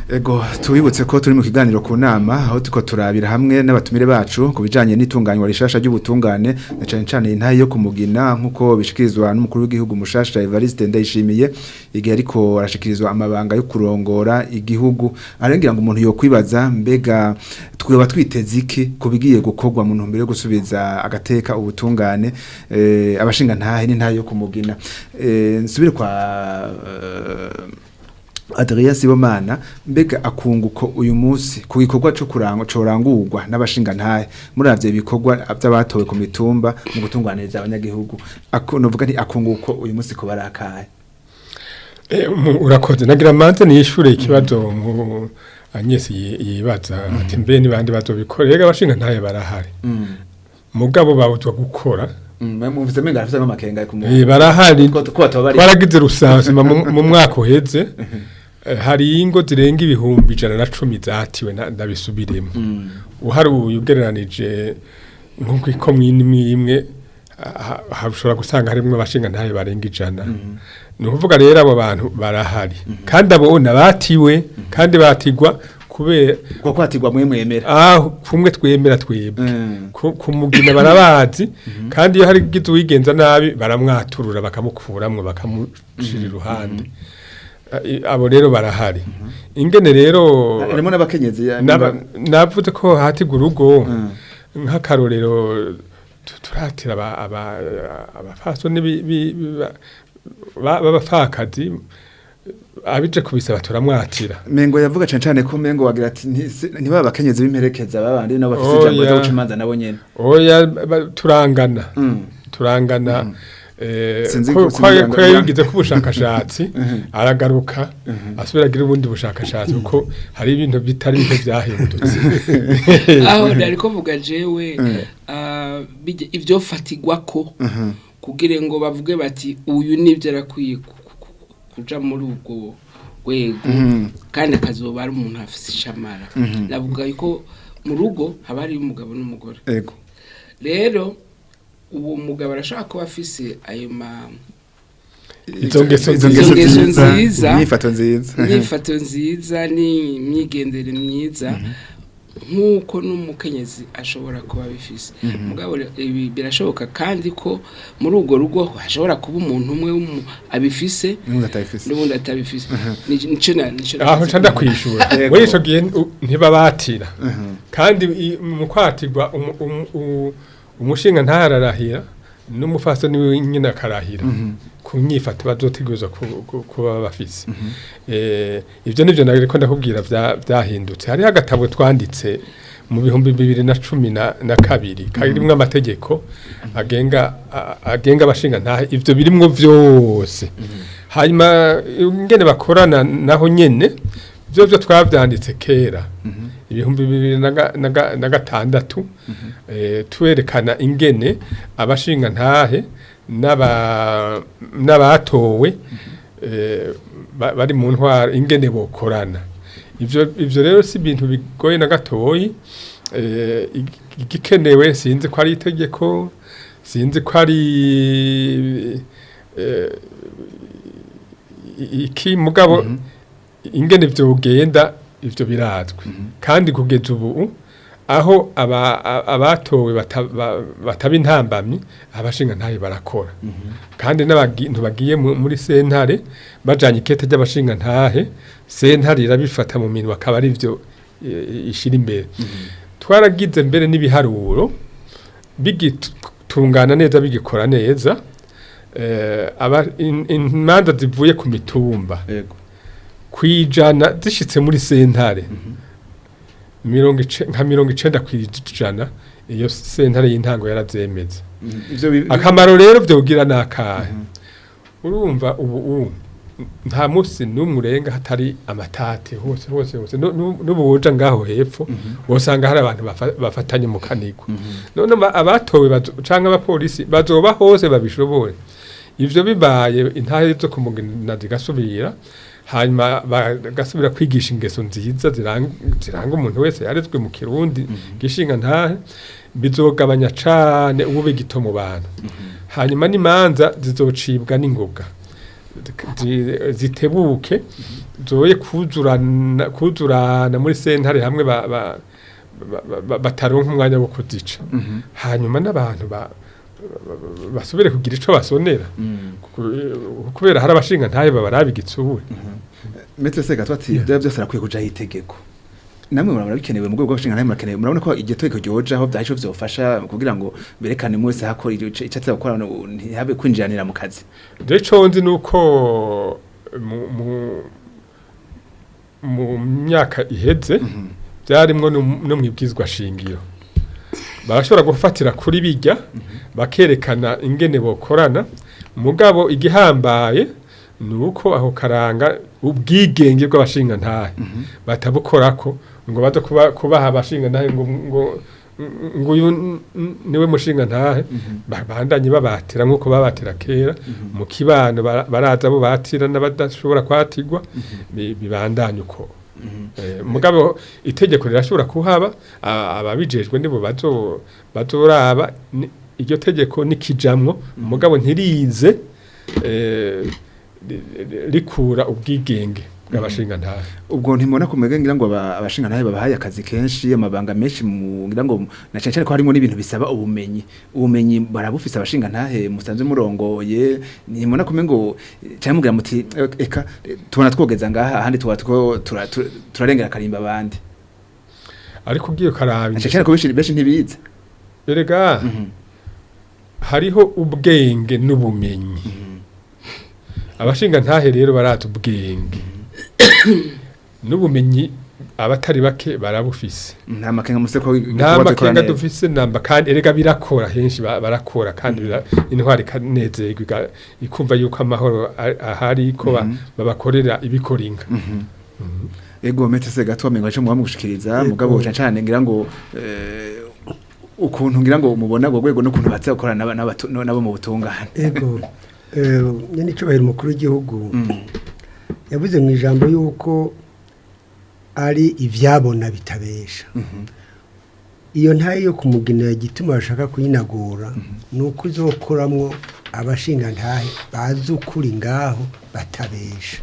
Ego, tubibutse ko turi mu kiganiro ku nama, aho tuko turabira hamwe n'abatumire bacu ku bijanye n'itunganywa rishasha ry'ubutungane, na cane cane intahe yo kumugina nkuko bishikirizwa n'umukuru w'igihugu mushasha Evariste Ndayishimiye igihe ariko arashikirizwa amabanga yo kurongora igihugu. Arengera ngo umuntu yokwibaza, mbega tweba twiteze iki ku bigiye gukorwa mu ntumbero yo gusubiza agateka ubutungane, abashinga ntahe n'intahe yo kumugina? Nsubire kwa Adrien Sibomana, mbega akunguko uyu munsi ku gikorwa cyo kurangwa corangurwa n'abashinga ntahe, muravye ibikorwa by'abatowe ku mitumba mu gutunganiriza abanyagihugu, novuga nti akunguko uyu munsi ko barakaye? Urakoze. Nagira manze nishure ikibazo mu Agnes yibaza ati mbe ni bandi bazobikora. Rega abashinga ntahe barahari, mugabo babuzwa gukora. Mumvise menga afise amakenga ku Barahari. ko ko bari Twaragize recensement mu mwaka uheze. Hari ingo zirenga 110,000 zatiwe ndabisubiremo. Uharuye ugereranije nko ikomine imwe imwe, ushobora gusanga harimwo abashinga ntahe barenga 100. Ni ukuvuga rero abo bantu barahari, kandi abo nabatiwe kandi batigwa kubera ko kwatigwa mwe mwemera. Aho kumwe twemera twebwe ku mugina barabazi, kandi iyo hari gize uwigenza nabi baramwaturura, bakamukuramwo, bakamushira iruhande. Abo rero barahari. Ingene rero Harimo n'abakenyezi navuze ko hatigwa urugo. Nk'akarorero, turatira abafasoni b'abapfakazi abije kubisaba turamwatira. Mengo yavuga cane cane ko mengo wagira ati ntibaba abakenyezi b'imperekeza babandi nabo bafise ijambo Oya. ryo guca imanza nabo nyene. Oya, turangana. Turangana. Sinzi Ko yabigize ko ubushakashatsi, aragaruka asubira agira ubundi bushakashatsi, kuko hari ibintu bitari bike byahindutse. Aho nari kuvuga jewe, ibyo fatigwako kugira ngo bavuge bati uyu nibyo arakwiye kuja muri ubwo rwego kandi akazoba ari umuntu afise ishamara, navuga yuko mu rugo haba hariyo umugabo n'umugore. Rero uwo mugabo arashobora kuba afise ayo ma Izo ngeso Izo nziza. ngeso Izo ngeso nziza, nziza. inyifato nziza. Inyifato nziza n'imyigendere myiza, nk'uko n'umukenyezi ashobora kuba abifise. Mugabo ibi birashoboka kandi ko muri urwo rugo hashobora kuba umuntu umwe abifise n'ubundi atabifise. N'ubundi atabifise. Nico Aho nca ndakwishura. Yego. Muri ico gihe ntibabatira, kandi mu kwatirwa umushinga ntararahira n'umufasoni wiwe nyine akarahira ku nyifato bazotegerezwa kuba bafise. Ivyo nivyo nariko ndakubwira vyahindutse. Hariho agatabo twanditse mu 2012 karimwo amategeko agenga abashinga ntahe, ivyo birimwo vyose. Hanyuma ingene bakorana naho nyene byo twavyanditse kera 2006, twerekana ingene abashinga ntahe n'abatowe bari mu ntwaro ingene bokorana. Ivyo rero si ibintu bigoye na gatoyi. Igikenewe sinzi ko ari itegeko, sinzi ko ari iki, mugabo ingene vyogenda ivyo birazwi. Kandi kugeza ubu aho abatowe bataba intambamyi, abashinga ntahe barakora, kandi n'abantu bagiye muri sentare bajanye ikete ry'abashinga ntahe, sentare irabifata mu minwe, akaba ari byo ishira imbere. Twaragize mbere n'ibiharuro bigitungana neza, bigikora neza, imanza zivuye ku mitumba 100 zishitse muri sentare, nka 90% iyo sentare y'intango yaravyemeza. Ivyo Akamaro rero vyogira nakahe? Urumva ubu nta musi n'umwe urenga hatari amatate hose hose hose. N'ubu woja ngaho hepfo wosanga hari abantu bafatanye mu kanigo. None abatowe canke abapolisi bazoba hose babishobore? Ivyo bibaye, intahe zo kumugina zigasubira, hanyuma bagasubira kwigisha ingeso nziza ziranga umuntu wese yarezwe mu Kirundi gishinga ntahe, bizogabanya cane ubube gito mu bantu. Hanyuma n'imanza zizocibwa n'ingoga, zitebuke, zoye kuzurana muri sentare hamwe bataronka umwanya wo kuzica. Hanyuma n'abantu basubire kugira ico basonera, kubera hari abashinga ntahe babarabi igitsure. Maître Segatwa ati bya byose arakwiye kujaho itegeko. Namwe murabona bikenewe mu rwego rw'abashinga ntahe? Murakenewe, murabona ko iryo tegeko ryojaho vyahisho vyofasha kugira ngo berekane mwese hakora ico ateza gukora, ntihabe kwinjiranira mu kazi? Rero ico nzi nuko Mu myaka iheze byarimwo no mwibwizwa shingiro, barashobora gufatira kuri bijya bakerekana ingene bokorana. Mugabo igihambaye ni uko aho karanga ubwigenge bw'abashingantahe batabukorako ngo baze kubaha abashingantahe ngo uyu niwe mushingantahe, babandanye babatira nk'uko babatira kera mu kibano, baraza abo batira n'abadashobora kwatigwa, bibandanye uko. Mugabo itegeko rirashobora kuhaba, ababijejwe nibo bazoraba iryo tegeko nikijamwo, mugabo ntirize rikura ubwigenge bw'abashingantahe. Ubwo ntimubona kumege ngira ngo abashingantahe babahaye akazi kenshi, amabanga menshi, mu ngira ngo na cyane cyane ko harimo n'ibintu bisaba ubumenyi, ubumenyi barabufise abashingantahe musanzwe murongoye? Ntimubona kumwe ngo cyane mugira muti eka tubona twogeza ngaha, ahandi tuba two turarengera akarimba abandi? Ariko ugiye ukaraba Na cyane cyane ko benshi benshi ntibize. Erega hariho ubwenge n'ubumenyi. Abashingantahe rero barazi ubwenge n'ubumenyi, abatari bake barabufise. Nta makenga muse ko Nta makenga dufise namba, kandi erega birakora henshi, barakora kandi intwari ikanezerwa, ikumva yuko amahoro ahari, ko babakorera ibikora inka. Ego, mete se gato wamenga cyo mubamushikiriza. Yego. Mugabo cyane cyane ngira ngo ukuntu ngira ngo mubona go rwego n'ukuntu baza gukorana nabo mu butungane. Ego, nyene icubahiro umukuru w'igihugu yavuze mu ijambo yuko ari ivyabona bitabesha. Iyo ntayo yo kumugina, igituma bashaka kuyinagura ni uko izokoramwo abashingantahe bazi ukuri ngaho batabesha.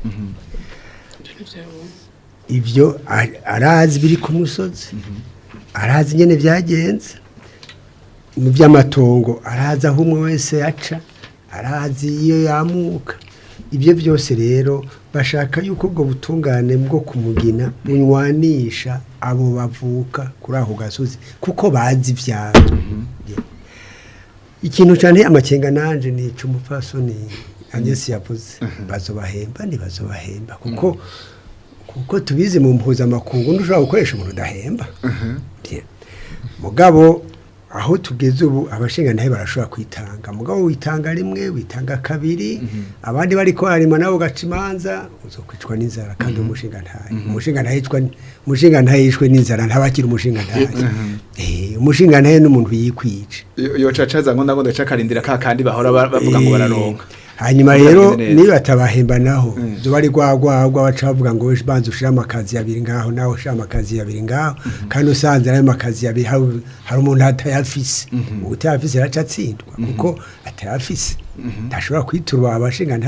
Ibyo arazi biri ku musozi, arazi nyene byagenze mu by'amatongo, arazi aho umwe wese aca, arazi iyo yamuka. Ibyo byose rero bashaka yuko ubwo butungane bwo kumugina bunywanisha abo bavuka kuri ako gasozi, kuko bazi ivyabo. Ikintu cyane amakenga nanje ni ic'umupfasoni Agnes yavuze: bazobahemba, ntibazobahemba? Kuko tubizi mu mpuzamakungu ntushobora gukoresha umuntu udahemba. Bien. Mugabo aho tugeze ubu abashingantahe barashobora kwitanga, mugabo witanga rimwe, witanga kabiri, abandi bariko bararima nabo ugaca imanza, uzokwicwa n'inzara. Kandi umushingantahe yishwe n'inzara ntabakiri umushingantahe. Umushingantahe n'umuntu yikwije. Yocacaza ngo ndago ndacakarindira ka kandi bahora bavuga ngo bararonka. Hanyuma rero Bitagenze neza. niba batabahemba naho zoba ari rwagwagwa, baca bavuga ngo "Wewe banza ushire amakazi abiri ngaho, nawe ushire amakazi abiri ngaho", kandi usanze ayo makazi abiri hari umuntu atayafise. Utayafise araca atsindwa kuko atayafise, ntashobora kwiturwa abashinga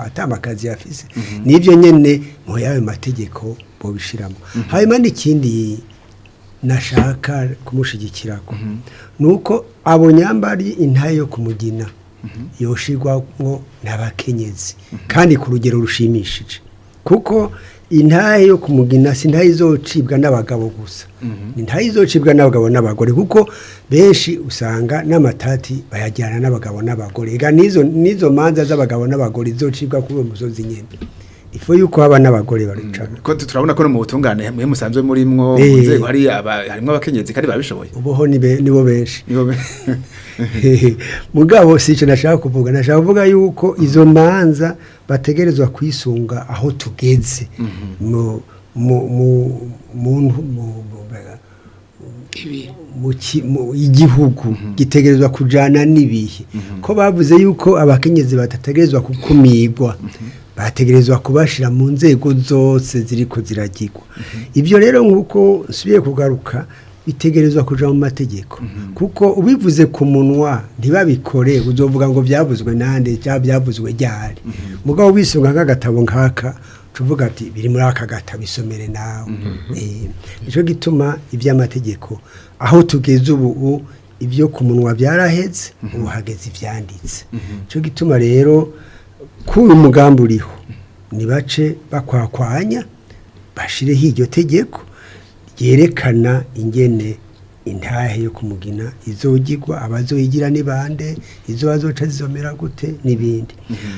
atamakazi yafise. Nivyo nyene mu yayo mategeko bobishiramo. Hanyuma n'ikindi nashaka kumushigikirako nuko abo nyambari intaye yo kumugina yoshirwamwo n'abakenyezi, kandi ku rugero rushimishije, kuko intahe yo kumugina si intahe izocibwa n'abagabo gusa, ni intahe izocibwa n'abagabo n'abagore, kuko benshi usanga n'amatati bayajyana n'abagabo n'abagore. Ega nizo manza z'abagabo n'abagore izocibwa kuri uwo musozi nyene, ifo yuko haba n'abagore baricana. Ko turabona ko no mu butungane mwe musanzwe murimwo mu nzego hari harimwo abakenyezi kandi babishoboye. Ubuho nibo benshi. Nibo Mugabo si icyo nashaka kuvuga. Nashaka kuvuga yuko izo manza bategerezwa kwisunga aho tugeze mu mu mu mu mu- mu- Ibi mu igihugu gitegerezwa kujana n'ibihe, ko bavuze yuko abakenyezi batategerezwa kukumigwa, bategerezwa kubashira mu nzego zose ziriko ziragirwa. Ibyo rero nk'uko nsubiye kugaruka, bitegerezwa kuja mu mategeko, kuko ubivuze ku munwa ntibabikore, uzovuga ngo byavuzwe nande cyangwa byavuzwe ryari? Mugabo wisunga nk'agatabo nk'aka, tuvuga ati biri muri aka gatabo, isomere nawe. Nico gituma iby'amategeko aho tugeze ubu, ibyo ku munwa byaraheze, ubu hageze ibyanditse. Nico gituma rero ko uyu mugambi uriho, nibace bakwakwanya bashireho iryo tegeko ryerekana ingene intahe yo kumugina izogirwa, abazoyigira ni bande, izo bazoca zizomera gute n'ibindi.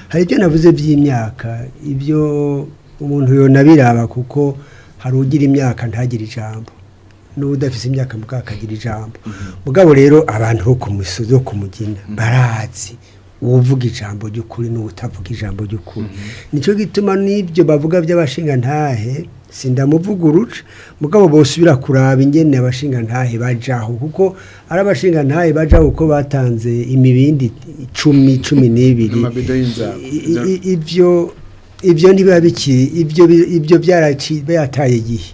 Hari ibyo navuze by'imyaka, ibyo umuntu yonabiraba kuko Hari ugira imyaka ntagire ijambo, n'udafise imyaka mugabo akagira ijambo. Mugabo rero abantu bo ku musozi wo kumugina barazi uwuvuga ijambo ry'ukuri n'uwutavuga ijambo ry'ukuri. Nicyo gituma n'ibyo bavuga by'abashingantahe sindamuvuguruca, mugabo bosubira kuraba ingene abashingantahe bajaho, kuko ari abashingantahe bajaho kuko batanze imibindi 10, 12. Amabido y'inzago. Ibyo ntibiba bikiri ibyo, ibyo byaraci byataye igihe.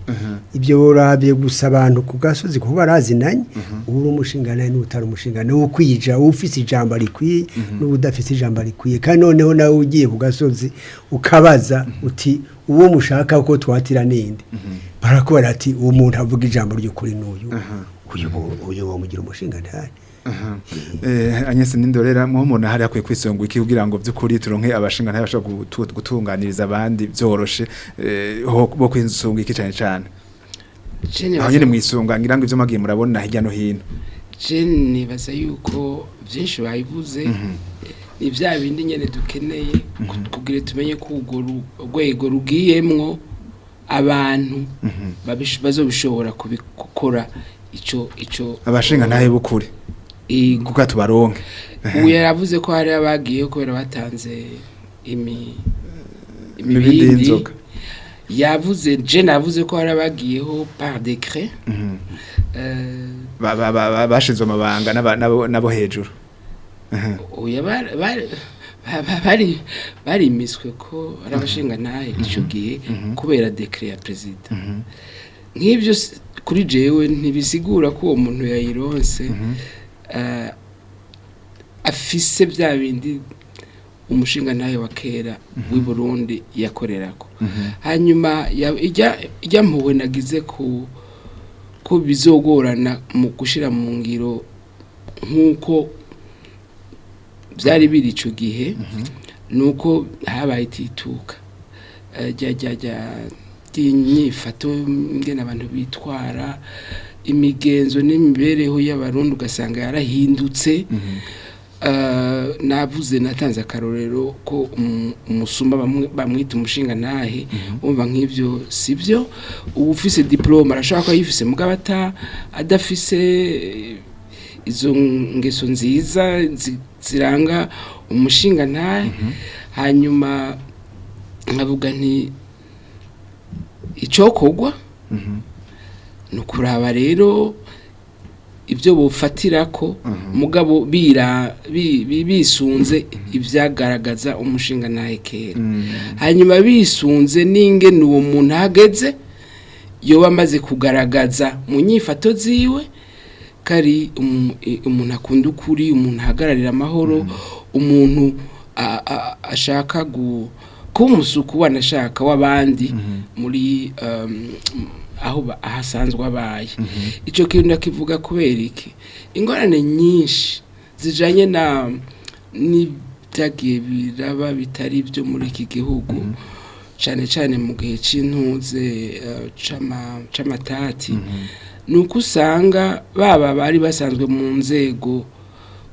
Ibyo borabye gusa abantu ku gasozi kuko barazinanye, uri umushingantahe n'utari umushingantahe, ukwija ufise ijambo rikwiye n'udafise ijambo rikwiye. Kandi noneho nawe ugiye ku gasozi ukabaza uti uwo mushaka ko twatira ninde, barakubara ati uwo muntu avuga ijambo ry'ukuri n'uyu, uyu bomugira umushingantahe. Agnes Nindorera, muho umuntu hari akwiye kwisonga iki kugira ngo by'ukuri turonke abashinga bashobora gutunganiriza abandi byoroshe, bo kwisunga iki cyane cyane? Je aho nyene mwisunga ngira ngo ivyo mwagiye murabona hirya no hino. Je nibaza yuko byinshi babivuze, ni bya bindi nyene dukeneye kugira tumenye ko urwo rwego rugiyemwo abantu bazobishobora kubikora ico. Abashinga ntahe bukuri Ego. kuko tubaronke. Ubu yaravuze ko hari abagiye kubera batanze imibindi imibindi. y'inzoga. Yavuze, je navuze ko hari abagiyeho par décret. Bashinzwe amabanga n'abo hejuru. Oya, bari barimiswe ko ari abashinga naye ico gihe kubera décret ya président. Nk'ibyo kuri jewe ntibisigura ko uwo muntu yayironse afise bya bindi umushinga ntahe wa kera w'i Burundi yakorerako. Hanyuma ijya mpuwe nagize ko bizogorana mu gushira mu ngiro nk'uko byari biri ico gihe, nuko habaye itituka rya ry'inyifato, ingene abantu bitwara, imigenzo n'imibereho y'Abarundi ugasanga yarahindutse. Navuze, natanze akarorero ko umusuma bamwita umushinga ntahe. Umva, nk'ivyo sibyo. Uba ufise diplôme arashobora kuba yifise, mugabo adafise izo ngeso nziza ziranga umushinga ntahe. Hanyuma nkavuga nti icokorwa ni ukuraba rero ibyo bofatirako, mugabo bira bisunze ibyagaragaza umushinga ntahe kera, hanyuma bisunze n'ingene uwo muntu ahageze yoba amaze kugaragaza mu nyifato ziwe kari umuntu akunda ukuri, umuntu ahagararira amahoro, umuntu ashaka kuba umusuku wanashaka w'abandi muri aho ahasanzwe abaye. Icyo kintu ndakivuga kubera iki? Ingorane nyinshi zijanye na n'ibyagiye biraba bitari byo muri iki gihugu, cyane cyane mu gihe c'intuze c'amatati, ni uko usanga baba bari basanzwe mu nzego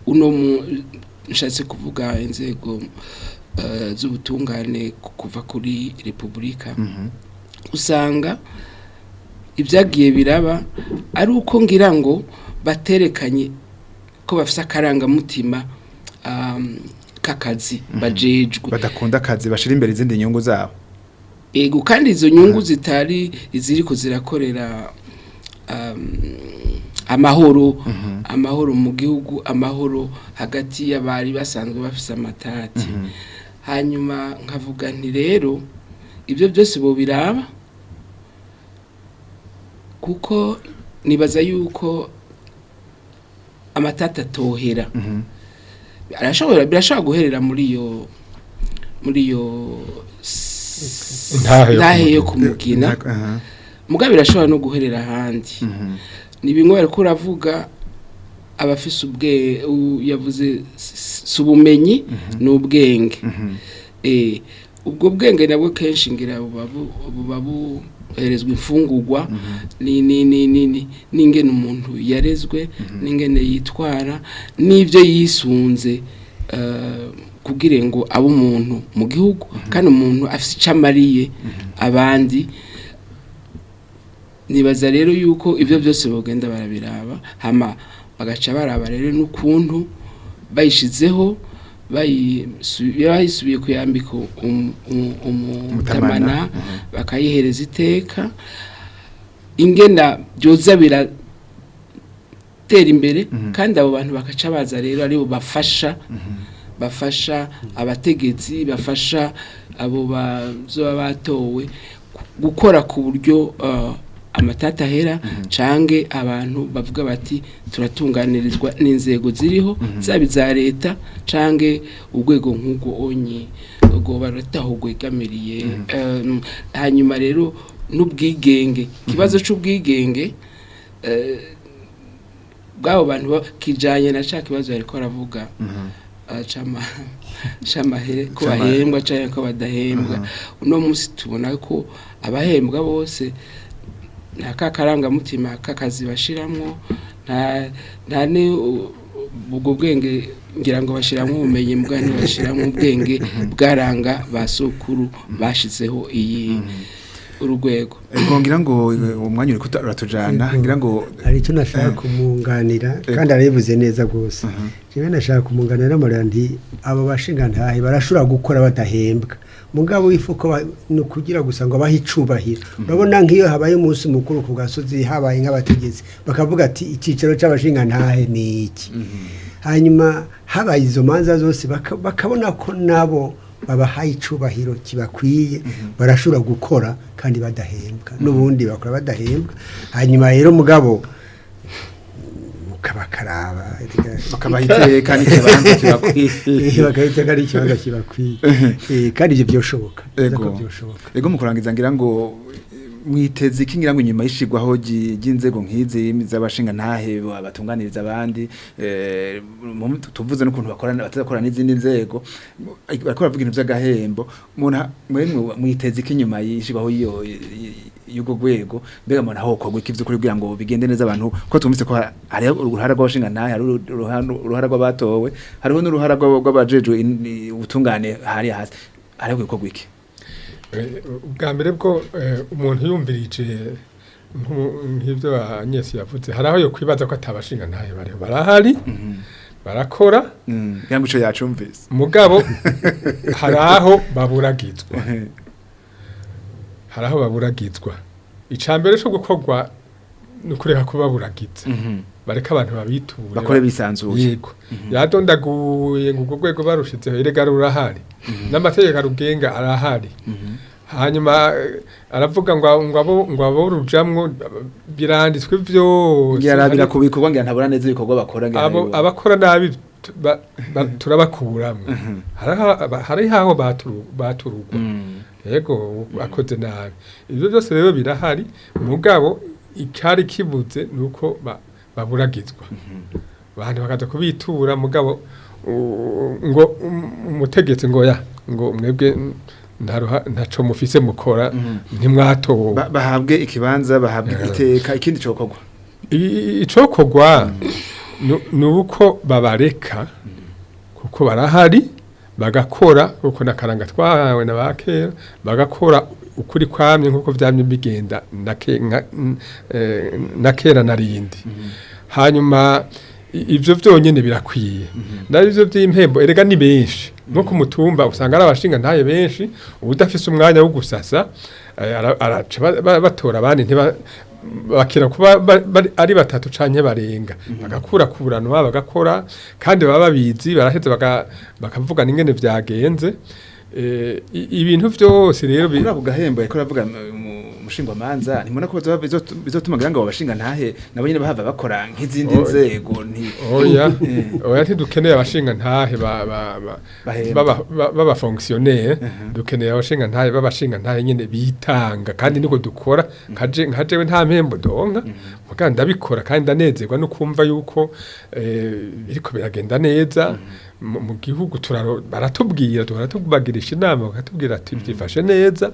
uno mu nshatse kuvuga inzego z'ubutungane kuva kuri repubulika, usanga ibyagiye biraba ari uko ngira ngo baterekanye ko bafise akarangamutima k'akazi bajejwe. Badakunda akazi, bashira imbere izindi nyungu zabo. Ego, kandi izo nyungu zitari iziriko zirakorera amahoro mu gihugu, amahoro hagati y'abari basanzwe bafise amatati. Hanyuma nkavuga nti rero ibyo byose bobiraba, kuko nibaza yuko amatati atohera. Arashobora, birashobora guherera muri iyo Intahe yo ntahe yo kumugina, mugabo birashobora no guherera ahandi. Ni bimwe bariko uravuga, abafise ubwe yavuze si ubumenyi, ni ubwenge. Ubwo bwenge nabwo kenshi ngira buba buherezwa imfungurwa ni ni ni ni ni n'ingene umuntu yarezwe, n'ingene yitwara, n'ibyo yisunze kugira ngo abe umuntu mu gihugu, kandi umuntu afise icyo amariye abandi. Nibaza rero yuko ibyo byose bogenda barabiraba, hama bagaca baraba rero n'ukuntu bayishizeho, bayisubiye kuyambika umutamana, bakayihereza iteka, ingena byoza biratera imbere. Kandi abo bantu bakaca baza rero aribo bafasha abategetsi, bafasha abo bazoba batowe gukora ku buryo amatata ahera, cange abantu bavuga bati turatunganirizwa n'inzego ziriho, zaba iza leta cange urwego nk'urwo onye rwoba rutaho rwegamiriye. Hanyuma rero n'ubwigenge, ikibazo c'ubwigenge bw'abo bantu kijanye na ca kibazo yariko aravuga, c'amahere, ko bahembwa canke ko badahembwa. Uno munsi tubona ko abahembwa bose nta kakarangamutima k'akazi bashiramwo, nta ni ubwo bwenge, ngira ngo bashiramwo ubumenyi mbwa ntibashiramwo ubwenge bwaranga ba sokuru bashizeho iyi urugwego. Ego, ngira ngo umwanya uri uratujana, ngira ngo Hari icyo nashaka kumwunganira, kandi arabivuze neza rwose. Jewe nashaka kumwunganira namara nti abo bashingantahe barashobora gukora badahembwa, mugabo ifuko ni ukugira gusa ngo abahe icubahiro. Urabona nk'iyo habaye umunsi mukuru ku gasozi, habaye nk'abategetsi, bakavuga ati icyicaro c'abashingantahe ni iki. Hanyuma habaye izo manza zose, bakabona ko nabo babahaye icubahiro kibakwiye, barashobora gukora kandi badahembwa. N'ubundi bakora badahembwa. Hanyuma rero mugabo ukabakaraba bakabaha iteka n'ikibanza kibakwiye. Bakahita ari ikibanza kibakwiye. Kandi ibyo byoshoboka. Nzi ko byoshoboka. Ego, mu kurangiza ngira ngo mwiteze iki, ngira ngo inyuma y'ishigwaho ry'inzego nk'izi z'abashinga ntahe batunganiriza abandi, tuvuze n'ukuntu bakorana, batazakora n'izindi nzego, bariko baravuga ibintu vy'agahembo, mwemwe mwiteze iki inyuma y'ishigwaho y'iyo y'urwo rwego? Mbega mubona hokorwa iki vy'ukuri kugira ngo bigende neza, abantu ko twumvise ko hariho uruhara rw'abashinga ntahe, hariho uruhara rw'abatowe, hariho n'uruhara rw'abajejwe ubutungane hariya hasi, hariho gukorwa iki? Ubwa mbere bwo umuntu yumvirije nk'ibyo Agnes yavuze, hari aho yo kwibaza ko atabashinga ntahe bariho. Barahari, barakora. Ngira ngo ico yacumvise. Mugabo hari aho baburagizwa, hari aho baburagizwa. Icambere cyo gukorwa ni ukureka kubaburagiza, bareka abantu babiture, bakore bisanzuye. Yego, yadondaguye ngo urwo rwego barushizeho, erega rurahari, n'amategeko arugenga arahari. Hanyuma aravuga ngo abo rujamwo, biranditswe vyose. Ngira ku bikorwa, ngira ntabona neza ibikorwa bakora, ngira abo ntabibona. Abakora nabi turabakuramwo. Hariho aho baturugwa. Yego, akoze nabi. Ibyo byose rero birahari, mugabo icyari kibuze nuko baburagizwa, abantu bakaza kubitura, mugabo ngo umutegetsi ngo ya ngo mwebwe ntaco mufise mukora, ntimwatowe. Bahabwe ikibanza, bahabwe iteka. Ikindi cokorwa? Icokorwa ni uko babareka, kuko barahari, bagakora, kuko nakaranga twahawe na ba kera, bagakora ukuri kwamye nkuko vyamye bigenda na kera narindi. Hanyuma ivyo vyonyene birakwiye. Nayo ivyo vy'impembo, erega ni benshi, nko ku mutumba usanga ari abashinga ntaye benshi. Udafise umwanya wo gusasa, araca batora abandi, ntiba bakira kuba ari batatu canke barenga, bagakurakuranwa, bagakora, kandi baba babizi, baraheze bakavugana ingene vyagenze. Ibintu vyose rero Kuri ako gahembo yariko aravuga umushingwamanza, ntimubona ko bizotuma ngira ngo abashinga ntahe nabo nyene bahava bakora nk'izindi nzego nti Oya, oya, ntidukeneye abashinga ntahe Bahembwa. Baba fonctionnaire. Dukeneye abashinga ntahe babashinga ntahe nyene bitanga, kandi niko dukora. Nka jewe nta mpembo donka, muga ndabikora kandi ndanezerwa no kumva yuko biriko biragenda neza mu gihugu. Baratubwira, turatubagirisha inama, bakatubwira ati byifashe neza.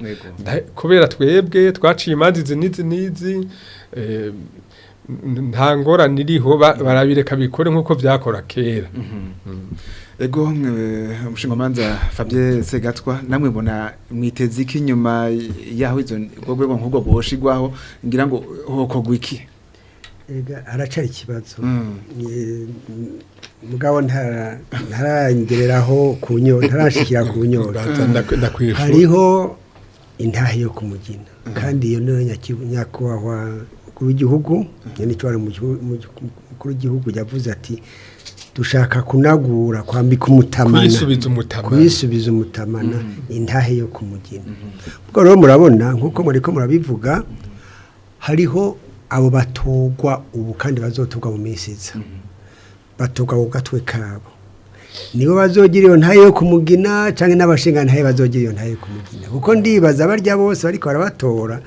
Kubera twebwe twaciye imanza izi n'izi n'izi, nta ngorane iriho, barabireka bikore nk'uko vyakora kera. Ego umushingamanza Fabien Segatwa namwe mbona mwiteze iki nyuma yaho izo ubwo rwego nk'ubwo bwoshigwaho ngira ngo hokogwa iki? Erega haracari ikibazo. Mugabo ntarangereraho ku nyota, ntarashikira ku nyota. Ndakwishura. Hariho intahe yo kumugina, kandi iyo niyo nyakubahwa umukuru w'igihugu nyenicubahiro umukuru w'igihugu yavuze ati dushaka kunagura, kwambika umutamana, kuyisubiza umutamana, kuyisubiza umutamana intahe yo kumugina. Ubwo rero murabona nk'uko muriko murabivuga, hariho abo batogwa ubu kandi bazotogwa mu minsi iza, batogwa ku gatwe kabo, nibo bazogira iyo ntahe yo kumugina, canke n'abashinga ntahe bazogira iyo ntahe yo kumugina, kuko ndibaza barya bose bariko barabatora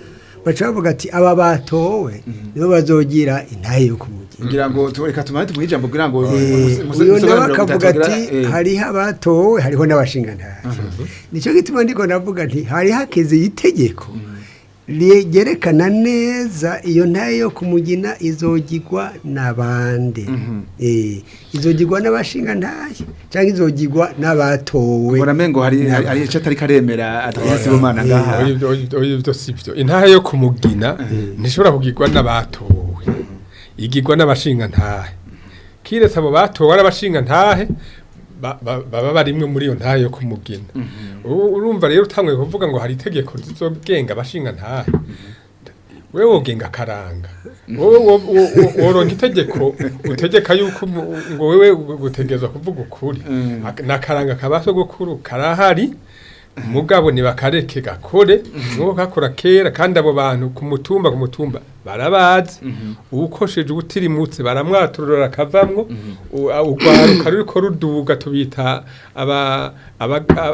baca bavuga ati aba batowe nibo bazogira intahe yo kumugina. Ngira ngo reka tumane tumuhe ijambo kugira ngo Uyu nawe akavuga ati hariho abatowe, hariho n'abashinga ntahe. Nicyo gituma ndiko navuga nti hari hakeze itegeko ryerekana neza iyo ntahe yo kumugina izogirwa n'abande, izogirwa n'abashinga ntahe cyangwa izogirwa n'abatowe. Mbona mengo hari icyo atari karemera Adrien Sibomana ngaha. Oya, ibyo si byo. Intahe yo kumugina ntishobora kugirwa n'abatowe, igirwa n'abashinga ntahe, kiretse abo batowe ari abashinga ntahe baba barimwe muri iyo ntahe yo kumugina. Urumva rero utanguye kuvuga ngo hari itegeko rizogenga abashinga ntahe, wewe wogenga akaranga, wowe woronka itegeko utegeka yuko ngo wewe gutegerezwa kuvuga ukuri. N'akaranga ka sogokuru karahari, mugabo nibakareke gakore nuko kakora kera, kandi abo bantu ku mutumba barabazi, uwukosheje ubutirimutse baramwaturura akavamwo. Urwaruka ruriko ruduga tubita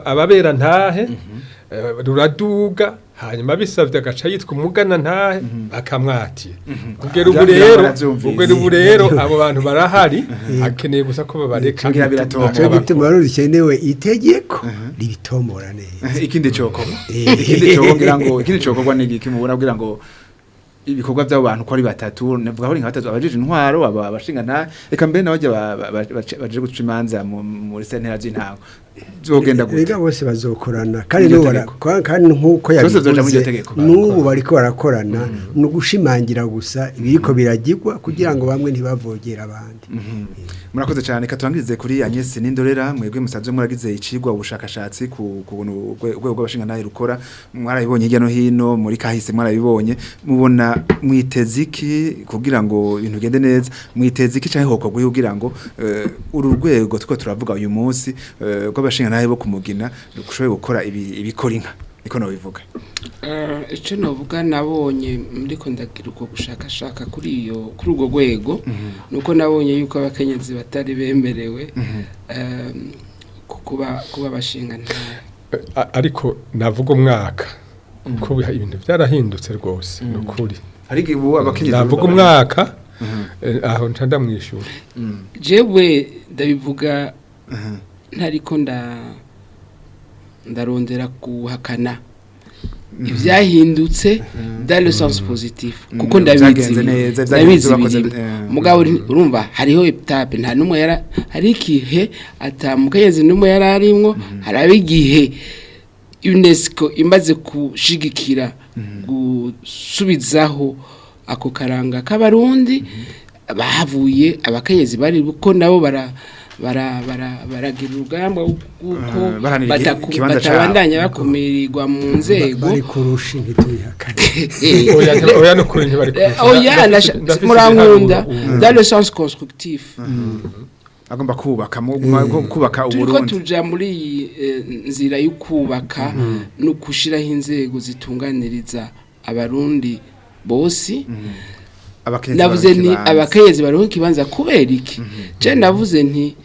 ababera ntahe, ruraduga, hanyuma bisavye agaca yitwa umugana ntahe, bakamwatira. Kugera ubu Ngira ngo rero baravyumvise. Kugera ubu rero abo bantu barahari, akeneye gusa ko babareka Ngira biratomoka. Nico gituma rero rikenewe itegeko ribitomora neza. Ikindi cokorwa, ikindi cokorwa ngira ngo ikindi cokorwa ni igiki mubona kugira ngo ibikorwa by'abo bantu ko ari batatu, navuga ko ari nka batatu: abajeje intwaro, aba abashinga nta eka mbere n'abajya baje guca imanza muri sentera z'intango, zogenda gute? Rega bose bazokorana kandi Iryo n'ubu tegeko. kandi nk'uko Byose bizoja muri iryo yabivuze, tegeko. n'ubu bariko barakorana, ni ugushimangira gusa ibiriko biragirwa kugira ngo bamwe ntibavogere abandi. Murakoze cyane. Katurangirize kuri Agnes Nindorera, mwebwe musanzwe muragize icigwa, ubushakashatsi ku buntu urwego rw'abashinga ntahe rukora, mwarabibonye hirya no hino muri kahise, mwarabibonye. Mubona mwiteze iki kugira ngo ibintu bigende neza? Mwiteze iki canke hokorwa kugira ngo uru rwego tuko turavuga uyu munsi rw'abashinga ntahe bo kumugina rushobore gukora ibikora inka, niko nobivuga? Icyo navuga nabonye ndiko ndagira ubwo gushakashaka kuri urwo rwego, nuko nabonye yuko abakenyezi batari bemerewe kuba bashinga ntahe. Ariko navuga umwaka kuko ibintu byarahindutse rwose, ni ukuri. Ariko ubu abakenyezi Navuga umwaka, aho nca ndamwishyura. Jewe ndabivuga ntariko ndarondera guhakana ibyahindutse dans le sens positif, kuko ndabizi. Vyagenze neza, vyagenze Ndabizi bakoze, birimo. Mugabo urumva hariho étape, nta numwe yara hari igihe ata mukenyezi numwe yari arimwo, haraba igihe UNESCO imaze kushigikira gusubizaho ako karanga k'abarundi, bahavuye abakenyezi bari ko nabo bara bara bara baragira urugamba rw'uko Baharanira ikibanza cabo. batabandanya bakumirirwa mu nzego. Bari kurusha, ntitubihakane. Oya, oya, nukuri ntibari kurusha. Oya, Ndafise murankunda ibiharuro. dans le sens constructif. Agomba kubaka kubaka Turiko Uburundi. tuja muri iyi nzira yo kubaka no gushiraho inzego zitunganiriza abarundi bose. Abakenyezi Navuze baronka nti ikibanza. Abakenyezi baronka ikibanza kubera iki? Je navuze nti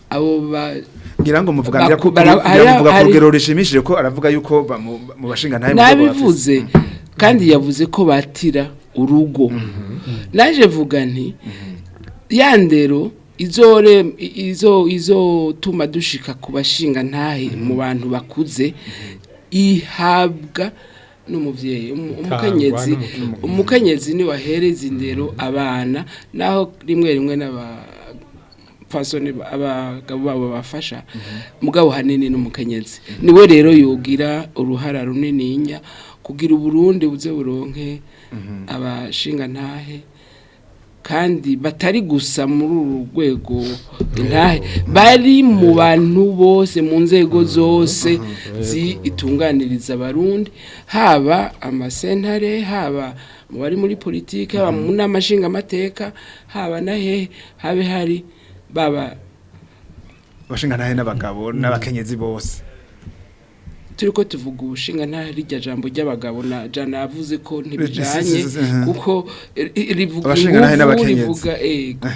abo ba Ngira ngo muvuga ngira ko ngira muvuga ku rugero rushimishije, ko aravuga yuko mu bashinga ntahe mu rwego bafise. Nabivuze, kandi yavuze ko batira urugo. Naje vuga nti ya ndero izore izo izotuma dushika ku bashinga ntahe mu bantu bakuze ihabwa n'umuvyeyi, umukenyezi. N'umukenyezi. Umukenyezi ni wahereza indero abana, naho rimwe rimwe n'aba n'abapfasoni abagabo babo bafasha mugabo hanini n'umukenyezi niwe rero yogira uruhara runininya kugira uburundi buze buronke abashingantahe kandi batari gusa muri uru rwego intahe bari mu bantu bose mu nzego zose zitunganiriza abarundi haba amasentare haba mu bari muri politike haba mu nama nshingamateka haba na hehe habe hari baba abashingantahe n'abagabo n'abakenyezi bose turiko tuvuga ubushingantahe rirya jambo ry'abagabo na jana yavuze ko ntibijanye kuko rivuga Abashingantahe inguvu, n'abakenyezi. rivuga ego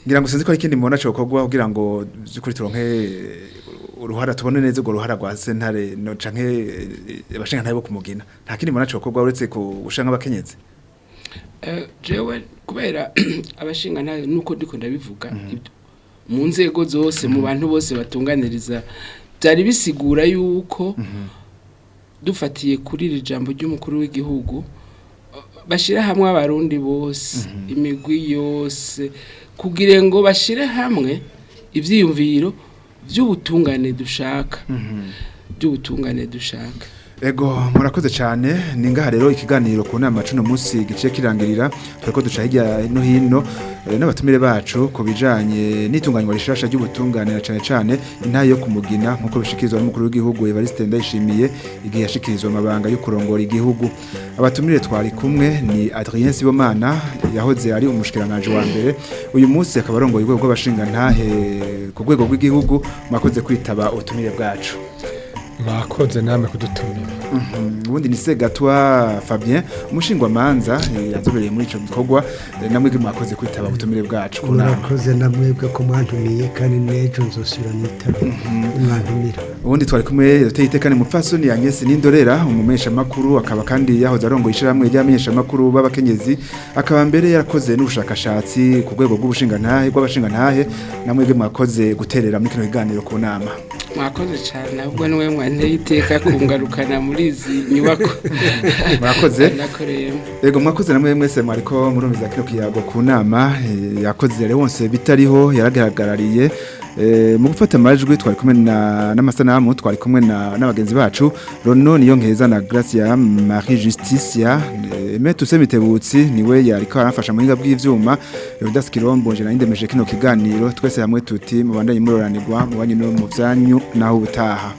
ngira ngo sinzi ko hari ikindi mubona cokorwa kugira ngo by'ukuri turonke uruhara tubone neza urwo ruhara rwa sentare no canke abashingantahe bo kumugina nta kindi mubona cokorwa uretse gushira nk'abakenyezi Jewe kubera abashingantahe nuko ndiko ndabivuga mu nzego zose mu bantu bose batunganiriza byari bisigura yuko dufatiye kuri iri jambo ry'umukuru w'igihugu bashyira hamwe abarundi bose imigwi yose kugira ngo bashyire hamwe ibyiyumviro by'ubutungane dushaka by'ubutungane dushaka Ego murakoze cyane ni ngaha rero ikiganiro ku nama cuno munsi giciye kirangirira turiko duca hirya no hino n'abatumire bacu ku bijanye n'itunganywa rishasha ry'ubutungane na cane cane intahe yo kumugina nkuko bishikirizwa n'umukuru w'igihugu Evariste Ndayishimiye igihe yashikirizwa amabanga yo kurongora igihugu abatumire twari kumwe ni Adrien Sibomana yahoze ari umushikiranganje wa mbere uyu munsi akaba arongoye urwego rw'abashingantahe ku rwego rw'igihugu mwakoze kwitaba ubutumire bwacu mwakoze namwe kudutumira ubundi ni Segatwa Fabien umushingwamanza yazobereye muri ico gikorwa namwe mwakoze kwitaba ubutumire bwacu ku nama murakoze namwebwe ko mwantumiye kandi n'ejo nzosubira nitabe mwantumira ubundi twari kumwe Dr. Itekane Mupfasoni Agnes Nindorera umumenyeshamakuru akaba kandi yahoze arongoye ishirahamwe ry'abamenyeshamakuru b'abakenyezi akaba mbere yarakoze n'ubushakashatsi ku rwego rw'ubushingantahe rw'abashingantahe namwebwe mwakoze guterera muri kino kiganiro ku nama mwakoze cyane ahubwo niwe mwanteye iteka kungarukana muri izi nyubako Mwakoze. nakoreyemo Ego mwakoze namwe mwese mwariko murumviza kino kiyago ku nama yakoze Leonce bitariho yaragaragariye mu gufata amajwi twari kumwe na n'amasanamu twari kumwe na n'abagenzi bacu Rono niyo nkeza na Gracia Marie Justicia Aimé Toussaint Mitebutsi niwe yariko aramfasha mu buhinga bw'ivyuma Leonidas Kirombo nje nari kino kiganiro twese hamwe tuti mubandanye muroranirwa mubanye no mu vyanyu naho ubutaha.